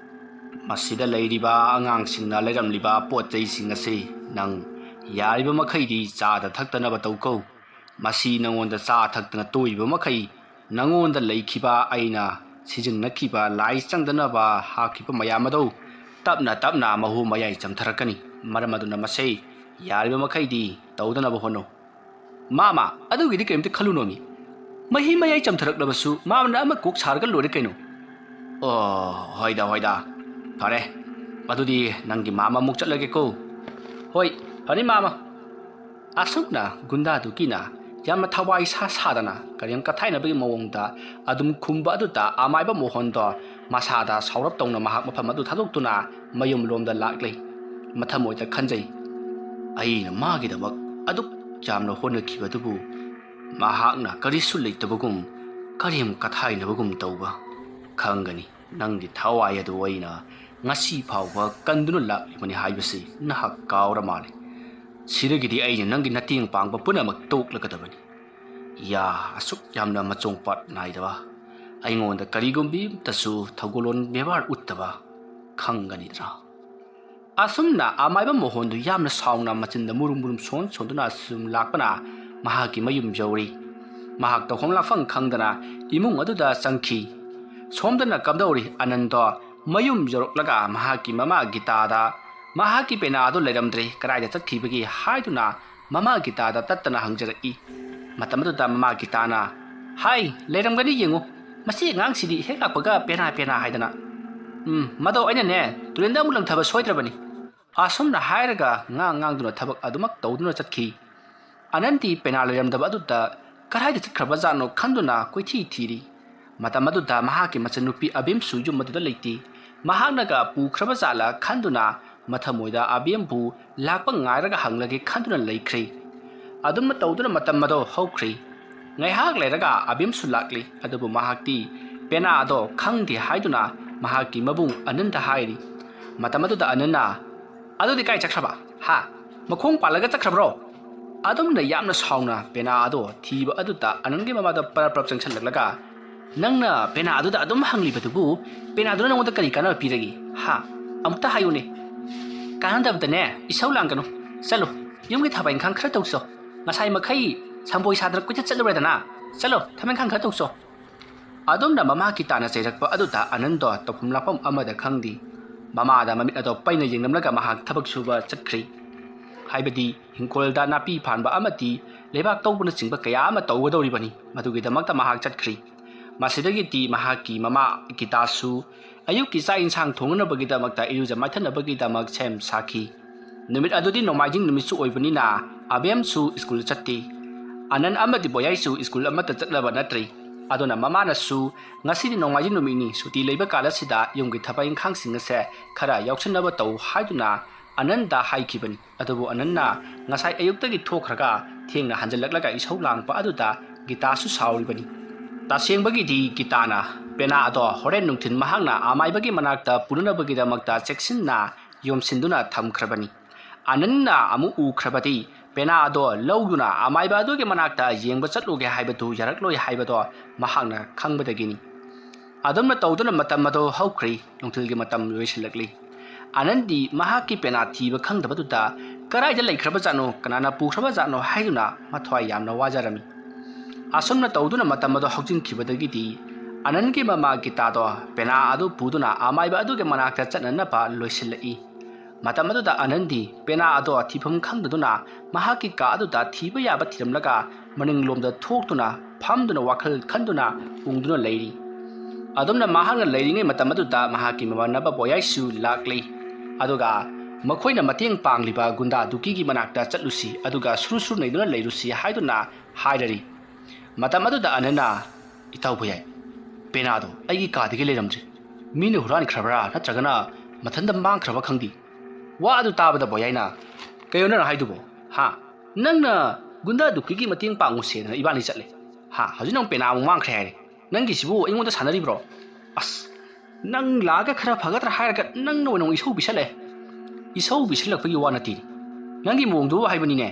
ꯃꯁꯤꯗ ꯂꯩꯔꯤꯕ ꯑꯉꯥꯡꯁꯤꯡꯅ ꯂꯩꯔꯝꯂꯤꯕ ꯄꯣꯠ ꯆꯩꯁꯤꯡ ꯑꯁꯤ ꯅꯪ ꯌꯥꯔꯤꯕ ꯃꯈꯩꯗꯤ ꯆꯥꯗ ꯊꯛꯇꯅꯕ ꯇꯧꯀꯣ꯫ ꯃꯁꯤ ꯅꯉꯣꯟꯗ ꯆꯥ ꯊꯛꯇꯅ ꯇꯣꯛꯏꯕ ꯃꯈꯩ ꯅꯉꯣꯟꯗ ꯂꯩꯈꯤꯕ ꯑꯩꯅ ꯁꯤꯖꯤꯟꯅꯈꯤꯕ ꯂꯥꯏ ꯆꯪꯗꯅꯕ ꯍꯥꯞꯈꯤꯕ ꯃꯌꯥꯝ ꯑꯗꯨ ꯇꯞꯅ ꯇꯞꯅ ꯃꯍꯨ ꯃꯌꯥꯏ ꯆꯝꯊꯔꯛꯀꯅꯤ꯫ ꯃꯔꯝ ꯑꯗꯨꯅ ꯃꯁꯤ ꯌꯥꯔꯤꯕ ꯃꯈꯩꯗꯤ ꯇꯧꯗꯅꯕ ꯍꯣꯠꯅꯧ꯫ ꯃꯥꯃ, ꯑꯗꯨꯒꯤꯗꯤ ꯀꯔꯤꯝꯇ ꯈꯜꯂꯨꯅꯣꯃꯤ꯫ ꯃꯍꯤ ꯃꯌꯥꯏ ꯆꯝꯊꯔꯛꯂꯕꯁꯨ ꯃꯥꯃꯅ ꯑꯃ ꯀꯣꯛ ꯁꯥꯔꯒ ꯂꯣꯏꯔꯦ ꯀꯩꯅꯣ꯫ ꯑꯣ, ꯍꯣꯏꯗ, ꯍꯣꯏꯗ꯫ ꯐꯔꯦ, ꯑꯗꯨꯗꯤ ꯅꯪꯒꯤ ꯃꯥꯃ ꯑꯃꯨꯛ ꯆꯠꯂꯒꯦꯀꯣ꯫ ꯍꯣꯏ, ꯐꯅꯤ ꯃꯥꯃ꯫ ꯑꯁꯨꯝꯅ ꯒꯨꯟꯗꯥꯗꯨꯒꯤꯅ ꯌꯥꯝꯅ ꯊꯋꯥꯏ ꯁꯥ ꯁꯥꯗꯅ ꯀꯔꯦꯝ ꯀꯊꯥꯏꯅꯕꯒꯤ ꯃꯑꯣꯡꯗ ꯑꯗꯨꯝ ꯈꯨꯝꯕ ꯑꯗꯨꯗ ꯑꯃꯥꯏꯕ ꯃꯣꯍꯟꯗꯣ ꯃꯁꯥꯗ ꯁꯥꯎꯔꯞ ꯇꯧꯅ ꯃꯍꯥꯛ ꯃꯐꯝ ꯑꯗꯨ ꯊꯥꯗꯣꯛꯇꯨꯅ ꯃꯌꯨꯝ ꯂꯣꯝꯗ ꯂꯥꯛꯂꯦ꯫ ꯃꯊꯃꯣꯏꯗ ꯈꯟꯖꯩ, "ꯑꯩꯅ ꯃꯥꯒꯤꯗꯃꯛ ꯑꯗꯨꯛ ꯌꯥꯝꯅ ꯍꯣꯠꯅꯈꯤꯕꯗꯨꯕꯨ ꯃꯍꯥꯛꯅ ꯀꯔꯤꯁꯨ ꯂꯩꯇꯕꯒꯨꯝ, ꯀꯔꯦꯝ ꯀꯊꯥꯏꯅꯕꯒꯨꯝ ꯇꯧꯕ꯫ ꯈꯪꯒꯅꯤ, ꯅꯪꯒꯤ ꯊꯋꯥꯏ ꯑꯗꯨ ꯑꯩꯅ ꯉꯁꯤ ꯐꯥꯎꯕ ꯀꯟꯗꯨꯅ ꯂꯥꯛꯂꯤꯕꯅꯤ ꯍꯥꯏꯕꯁꯤ ꯅꯍꯥꯛ ꯀꯥꯎꯔ ꯃꯥꯜꯂꯦ꯫ ꯁꯤꯗꯒꯤꯗꯤ ꯑꯩꯅ ꯅꯪꯒꯤ ꯃꯇꯦꯡ ꯄꯥꯡꯕ ꯄꯨꯝꯅꯃꯛ ꯇꯣꯛꯂꯒꯗꯕꯅꯤ꯫ ꯌꯥ, ꯑꯁꯨꯛ ꯌꯥꯝꯅ ꯃꯆꯣꯡ ꯄꯥꯠ ꯅꯥꯏꯗꯕ, ꯑꯩꯉꯣꯟꯗ ꯀꯔꯤꯒꯨꯝꯕꯤ ꯑꯃꯇꯁꯨ ꯊꯧꯒꯜꯂꯣꯟ ꯕꯦꯕꯥꯔ ꯎꯠꯇꯕ, ꯈꯪꯒꯅꯤꯗ꯭ꯔꯥ?" ꯑꯁꯨꯝꯅ ꯑꯃꯥꯏꯕ ꯃꯣꯍꯣꯟꯗꯨ ꯌꯥꯝꯅ ꯁꯥꯎꯅ ꯃꯆꯤꯟꯗ ꯃꯨꯔꯨꯝ ꯃꯨꯔꯨꯝ ꯁꯣꯟ ꯁꯣꯟꯗꯨꯅ ꯑꯁꯨꯝ ꯂꯥꯛꯄꯅ ꯃꯍꯥꯛꯀꯤ ꯃꯌꯨꯝ ꯌꯧꯔꯤ꯫ ꯃꯍꯥꯛ ꯇꯧꯐꯝ ꯂꯥꯛꯐꯝ ꯈꯪꯗꯅ ꯏꯃꯨꯡ ꯑꯗꯨꯗ ꯆꯪꯈꯤ꯫ ꯁꯣꯝꯗꯅ ꯀꯝꯗꯧꯔꯤ? ꯑꯅꯟꯗꯣ ꯃꯌꯨꯝ ꯌꯧꯔꯛꯂꯒ ꯃꯍꯥꯛꯀꯤ ꯃꯃꯥ ꯒꯤꯇꯥꯗ ꯃꯍꯥꯛꯀꯤ ꯄꯦꯅꯥ ꯑꯗꯨ ꯂꯩꯔꯝꯗ꯭ꯔꯦ, ꯀꯗꯥꯏꯗ ꯆꯠꯈꯤꯕꯒꯦ ꯍꯥꯏꯗꯨꯅ ꯃꯃꯥ ꯒꯤꯇꯥꯗ ꯇꯠꯇꯅ ꯍꯪꯖꯔꯛꯏ꯫ ꯃꯇꯝ ꯑꯗꯨꯗ ꯃꯃꯥ ꯒꯤꯇꯥꯅ, "ꯍꯥꯏ, ꯂꯩꯔꯝꯒꯅꯤ, ꯌꯦꯡꯉꯨ, ꯃꯁꯤ ꯑꯉꯥꯡꯁꯤꯗꯤ ꯍꯦꯛ ꯂꯥꯛꯄꯒ ꯄꯦꯅꯥ ꯄꯦꯅꯥ ꯍꯥꯏꯗꯅ꯫ ꯎꯝ, ꯃꯗꯣ ꯑꯩꯅꯅꯦ, ꯇꯨꯔꯦꯟꯗ ꯑꯃꯨꯛ ꯂꯪꯊꯕ ꯁꯣꯏꯗ꯭ꯔꯕꯅꯤ"꯫ ꯑꯁꯨꯝꯅ ꯍꯥꯏꯔꯒ ꯉꯥꯡ ꯉꯥꯡꯗꯨꯅ ꯊꯕꯛ ꯑꯗꯨꯃꯛ ꯇꯧꯗꯨꯅ ꯆꯠꯈꯤ꯫ ꯑꯅꯟꯗꯤ ꯄꯦꯅꯥ ꯂꯩꯔꯝꯗꯕ ꯑꯗꯨꯗ ꯀꯗꯥꯏꯗ ꯆꯠꯈ꯭ꯔꯕꯖꯥꯠꯅꯣ ꯈꯟꯗꯨꯅ ꯀꯣꯏꯊꯤ ꯊꯤꯔꯤ꯫ ꯃꯇꯝ ꯑꯗꯨꯗ ꯃꯍꯥꯛꯀꯤ ꯃꯆꯟꯅꯨꯄꯤ ꯑꯕꯤꯝꯁꯨ ꯌꯨꯝ ꯑꯗꯨꯗ ꯂꯩꯇꯦ꯫ ꯃꯍꯥꯛꯅꯒ ꯄꯨꯈ꯭ꯔꯕ ꯖꯥꯠꯂ ꯈꯟꯗꯨꯅ ꯃꯊꯃꯣꯏꯗ ꯑꯕꯤꯝꯕꯨ ꯂꯥꯛꯄ ꯉꯥꯏꯔꯒ ꯍꯪꯂꯒꯦ ꯈꯟꯗꯨꯅ ꯂꯩꯈ꯭ꯔꯦ꯫ ꯑꯗꯨꯝꯅ ꯇꯧꯗꯨꯅ ꯃꯇꯝ ꯑꯗꯣ ꯍꯧꯈ꯭ꯔꯦ꯫ ꯉꯥꯏꯍꯥꯛ ꯂꯩꯔꯒ ꯑꯕꯤꯝꯁꯨ ꯂꯥꯛꯂꯤ, ꯑꯗꯨꯕꯨ ꯃꯍꯥꯛꯇꯤ ꯄꯦꯅꯥ ꯑꯗꯣ ꯈꯪꯗꯦ ꯍꯥꯏꯗꯨꯅ ꯃꯍꯥꯛꯀꯤ ꯃꯕꯨꯡ ꯑꯅꯟꯗ ꯍꯥꯏꯔꯤ꯫ ꯃꯇꯝ ꯑꯗꯨꯗ ꯑꯅꯟꯅ, "ꯑꯗꯨꯗꯤ ꯀꯥꯏ ꯆꯠꯈ꯭ꯔꯕ? ꯍꯥ? ꯃꯈꯣꯡ ꯄꯥꯜꯂꯒ ꯆꯠꯈ꯭ꯔꯕ꯭ꯔꯣ?" ꯑꯗꯨꯝꯅ ꯌꯥꯝꯅ ꯁꯥꯎꯅ ꯄꯦꯅꯥ ꯑꯗꯣ ꯊꯤꯕ ꯑꯗꯨꯗ ꯑꯅꯟꯒꯤ ꯃꯃꯥꯗ ꯄꯔꯞ ꯄꯔꯞ ꯆꯪꯁꯜꯂꯛꯂꯒ, "ꯅꯪꯅ ꯄꯦꯅꯥ ꯑꯗꯨꯗ ꯑꯗꯨꯝ ꯍꯪꯂꯤꯕꯗꯨꯕꯨ ꯄꯦꯅꯥꯗꯨꯅ ꯅꯪꯉꯣꯟꯗ ꯀꯔꯤ ꯀꯥꯟꯅꯕ ꯄꯤꯔꯒꯦ? ꯍꯥ? ꯑꯃꯨꯛꯇ ꯍꯥꯏꯌꯨꯅꯦ꯫ ꯀꯥꯟꯅꯗꯕꯗꯅꯦ, ꯏꯁꯧ ꯂꯥꯡꯒꯅꯨ꯫ ꯆꯠꯂꯣ, ꯌꯨꯝꯒꯤ ꯊꯕꯛ ꯏꯪꯈꯥꯡ ꯈꯔ ꯇꯧꯆꯣ꯫ ꯉꯁꯥꯏ ꯃꯈꯩ ꯁꯪꯒꯣꯏ ꯁꯥꯗꯅ ꯀꯣꯏꯆꯠ ꯆꯠꯂꯨꯔꯦꯗꯅ꯫ ꯆꯠꯂꯣ, ꯊꯕꯛ ꯏꯪꯈꯥꯡ ꯈꯔ ꯇꯧꯆꯣ"꯫ ꯑꯗꯨꯝꯅ ꯃꯃꯥ ꯒꯤꯇꯥꯅ ꯆꯩꯔꯛꯄ ꯑꯗꯨꯗ ꯑꯅꯟꯗꯣ ꯇꯧꯐꯝ ꯂꯥꯛꯐꯝ ꯑꯃꯗ ꯈꯪꯗꯦ꯫ ꯃꯃꯥꯗ ꯃꯃꯤꯠ ꯑꯗꯣ ꯄꯩꯅ ꯌꯦꯡꯂꯝꯂꯒ ꯃꯍꯥꯛ ꯊꯕꯛ ꯁꯨꯕ ꯆꯠꯈ꯭ꯔꯦ꯫ ꯍꯥꯏꯕꯗꯤ ꯍꯤꯡꯈꯣꯜꯗ ꯅꯥꯄꯤ ꯐꯥꯟꯕ ꯑꯃꯗꯤ ꯂꯩꯕꯥꯛ ꯇꯧꯕꯅꯆꯤꯡꯕ ꯀꯌꯥ ꯑꯃ ꯇꯧꯒꯗꯧꯔꯤꯕꯅꯤ꯫ ꯃꯗꯨꯒꯤꯗꯃꯛꯇ ꯃꯍꯥꯛ ꯆꯠꯈ꯭ꯔꯦ꯫ ꯃꯁꯤꯗꯒꯤꯗꯤ ꯃꯍꯥꯛꯀꯤ ꯃꯃꯥ ꯒꯤꯇꯥꯁꯨ ꯑꯌꯨꯛꯀꯤ ꯆꯥꯛ ꯏꯟꯁꯥꯡ ꯊꯣꯡꯅꯅꯕꯒꯤꯗꯃꯛꯇ ꯏꯔꯨꯖ ꯃꯥꯏꯊꯅꯕꯒꯤꯗꯃꯛ ꯁꯦꯝ ꯁꯥꯈꯤ꯫ ꯅꯨꯃꯤꯠ ꯑꯗꯨꯗꯤ ꯅꯣꯡꯃꯥꯏꯖꯤꯡ ꯅꯨꯃꯤꯠꯁꯨ ꯑꯣꯏꯕꯅꯤꯅ ꯑꯕꯦꯝꯁꯨ ꯁ꯭ꯀꯨꯜ ꯆꯠꯇꯦ꯫ ꯑꯅꯟ ꯑꯃꯗꯤ ꯕꯣꯌꯥꯏꯁꯨ ꯁ꯭ꯀꯨꯜ ꯑꯃꯠꯇ ꯆꯠꯂꯕ ꯅꯠꯇ꯭ꯔꯤ꯫ ꯑꯗꯨꯅ ꯃꯃꯥꯅꯁꯨ ꯉꯁꯤꯗꯤ ꯅꯣꯡꯃꯥꯏꯖꯤꯡ ꯅꯨꯃꯤꯠꯅꯤ, ꯁꯨꯇꯤ ꯂꯩꯕ ꯀꯥꯂ ꯑꯁꯤꯗ ꯌꯨꯝꯒꯤ ꯊꯕꯛ ꯏꯪꯈꯥꯡꯁꯤꯡ ꯑꯁꯦ ꯈꯔ ꯌꯥꯎꯁꯟꯅꯕ ꯇꯧ ꯍꯥꯏꯗꯨꯅ ꯑꯅꯟꯗ ꯍꯥꯏꯈꯤꯕꯅꯤ꯫ ꯑꯗꯨꯕꯨ ꯑꯅꯟꯅ ꯉꯁꯥꯏ ꯑꯌꯨꯛꯇꯒꯤ ꯊꯣꯛꯈ꯭ꯔꯒ ꯊꯦꯡꯅ ꯍꯟꯖꯜꯂꯛꯂꯒ ꯏꯁꯧ ꯂꯥꯡꯕ ꯑꯗꯨꯗ ꯒꯤꯇꯥꯁꯨ ꯁꯥꯎꯔꯤꯕꯅꯤ꯫ ꯇꯁꯦꯡꯕꯒꯤꯗꯤ ꯒꯤꯇꯥꯅ ꯄꯦꯅꯥ ꯑꯗꯣ ꯍꯣꯔꯦꯟ ꯅꯨꯡꯊꯤꯜ ꯃꯍꯥꯛꯅ ꯑꯃꯥꯏꯕꯒꯤ ꯃꯅꯥꯛꯇ ꯄꯨꯅꯅꯕꯒꯤꯗꯃꯛꯇ ꯆꯦꯛꯁꯤꯟꯅ ꯌꯣꯝꯁꯤꯟꯗꯨꯅ ꯊꯝꯈ꯭ꯔꯕꯅꯤ꯫ ꯑꯅꯟꯅ ꯑꯃꯨꯛ ꯎꯈ꯭ꯔꯕꯗꯤ ꯄꯦꯅꯥ ꯑꯗꯣ ꯂꯧꯗꯨꯅ ꯑꯃꯥꯏꯕ ꯑꯗꯨꯒꯤ ꯃꯅꯥꯛꯇ ꯌꯦꯡꯕ ꯆꯠꯂꯨꯒꯦ ꯍꯥꯏꯕꯗꯨ ꯌꯥꯔꯛꯂꯣꯏ ꯍꯥꯏꯕꯗꯣ ꯃꯍꯥꯛꯅ ꯈꯪꯕꯗꯒꯤꯅꯤ꯫ ꯑꯗꯨꯝꯅ ꯇꯧꯗꯨꯅ ꯃꯇꯝ ꯑꯗꯣ ꯍꯧꯈ꯭ꯔꯦ꯫ ꯅꯨꯡꯊꯤꯜꯒꯤ ꯃꯇꯝ ꯂꯣꯏꯁꯤꯜꯂꯛꯂꯤ꯫ ꯑꯅꯟꯗꯤ ꯃꯍꯥꯛꯀꯤ ꯄꯦꯅꯥ ꯊꯤꯕ ꯈꯪꯗꯕꯗꯨꯗ ꯀꯗꯥꯏꯗ ꯂꯩꯈ꯭ꯔꯕꯖꯥꯠꯅꯣ, ꯀꯅꯥꯅ ꯄꯨꯈ꯭ꯔꯕꯖꯥꯠꯅꯣ ꯍꯥꯏꯗꯨꯅ ꯃꯊ꯭ꯋꯥꯏ ꯌꯥꯝꯅ ꯋꯥꯖꯔꯝꯃꯤ꯫ ꯑꯁꯨꯝꯅ ꯇꯧꯗꯨꯅ ꯃꯇꯝ ꯑꯗꯣ ꯍꯧꯖꯤꯟꯈꯤꯕꯗꯒꯤꯗꯤ ꯑꯅꯟꯒꯤ ꯃꯃꯥ ꯒꯤꯇꯥꯗꯣ ꯄꯦꯅꯥ ꯑꯗꯨ ꯄꯨꯗꯨꯅ ꯑꯃꯥꯏꯕ ꯑꯗꯨꯒꯤ ꯃꯅꯥꯛꯇ ꯆꯠꯅꯅꯕ ꯂꯣꯏꯁꯤꯜꯂꯛꯏ꯫ ꯃꯇꯝ ꯑꯗꯨꯗ ꯑꯅꯟꯗꯤ ꯄꯦꯅꯥ ꯑꯗꯣ ꯊꯤꯐꯝ ꯈꯪꯗꯗꯨꯅ ꯃꯍꯥꯛꯀꯤ ꯀꯥ ꯑꯗꯨꯗ ꯊꯤꯕ ꯌꯥꯕ ꯊꯤꯔꯝꯂꯒ ꯃꯅꯤꯡꯂꯣꯝꯗ ꯊꯣꯛꯇꯨꯅ ꯐꯝꯗꯨꯅ ꯋꯥꯈꯜ ꯈꯟꯗꯨꯅ ꯎꯪꯗꯨꯅ ꯂꯩꯔꯤ꯫ ꯑꯗꯨꯝꯅ ꯃꯍꯥꯛꯅ ꯂꯩꯔꯤꯉꯩ ꯃꯇꯝ ꯑꯗꯨꯗ ꯃꯍꯥꯛꯀꯤ ꯃꯃꯥꯟꯅꯕ ꯕꯣꯌꯥꯏꯁꯨ ꯂꯥꯛꯂꯤ꯫ ꯑꯗꯨꯒ ꯃꯈꯣꯏꯅ ꯃꯇꯦꯡ ꯄꯥꯡꯂꯤꯕ ꯒꯨꯟꯗꯥ ꯗꯨꯀꯤꯒꯤ ꯃꯅꯥꯛꯇ ꯆꯠꯂꯨꯁꯤ, ꯑꯗꯨꯒ ꯁꯨꯔꯨ ꯁꯨꯔꯨ ꯅꯩꯗꯨꯅ ꯂꯩꯔꯨꯁꯤ ꯍꯥꯏꯗꯨꯅ ꯍꯥꯏꯔꯔꯤ꯫ ꯃꯇꯝ ꯑꯗꯨꯗ ꯑꯅꯟꯅ, "ꯏꯇꯥꯎ ꯕꯣꯌꯥꯏ, ꯄꯦꯅꯥꯗꯣ ꯑꯩꯒꯤ ꯀꯥꯗꯒꯤ ꯂꯩꯔꯝꯗ꯭ꯔꯦ꯫ ꯃꯤꯅ ꯍꯨꯔꯥꯟꯈ꯭ꯔꯕ꯭ꯔꯥ ꯅꯠꯇ꯭ꯔꯒꯅ ꯃꯊꯟꯇ ꯃꯥꯡꯈ꯭ꯔꯕ ꯈꯪꯗꯦ꯫" ꯋꯥ ꯑꯗꯨ ꯇꯥꯕꯗ ꯕꯣꯌꯥꯏꯅ, "ꯀꯩꯅꯣ ꯅꯪꯅ ꯍꯥꯏꯗꯨꯕꯣ? ꯍꯥ? ꯅꯪꯅ ꯒꯨꯟꯗꯥ ꯗꯨꯀꯤꯒꯤ ꯃꯇꯦꯡ ꯄꯥꯡꯉꯨꯁꯦꯗꯅ ꯏꯕꯥꯅꯤ ꯆꯠꯂꯦ꯫ ꯍꯥ? ꯍꯧꯖꯤꯛ ꯅꯪ ꯄꯦꯅꯥ ꯑꯃꯨꯛ ꯃꯥꯡꯈ꯭ꯔꯦ ꯍꯥꯏꯔꯦ꯫ ꯅꯪꯒꯤꯁꯤꯕꯨ ꯑꯩꯉꯣꯟꯗ ꯁꯥꯟꯅꯔꯤꯕ꯭ꯔꯣ? ꯑꯁ, ꯅꯪ ꯂꯥꯛꯑꯒ ꯈꯔ ꯐꯒꯗ꯭ꯔꯥ ꯍꯥꯏꯔꯒ ꯅꯪꯅ ꯑꯣꯏꯅ ꯑꯃꯨꯛ ꯏꯁꯧ ꯄꯤꯁꯜꯂꯛꯑꯦ꯫ ꯏꯁꯧ ꯄꯤꯁꯜꯂꯛꯄꯒꯤ ꯋꯥ ꯅꯠꯇꯦ꯫ ꯅꯪꯒꯤ ꯃꯑꯣꯡꯗꯨꯕꯨ ꯍꯥꯏꯕꯅꯤꯅꯦ꯫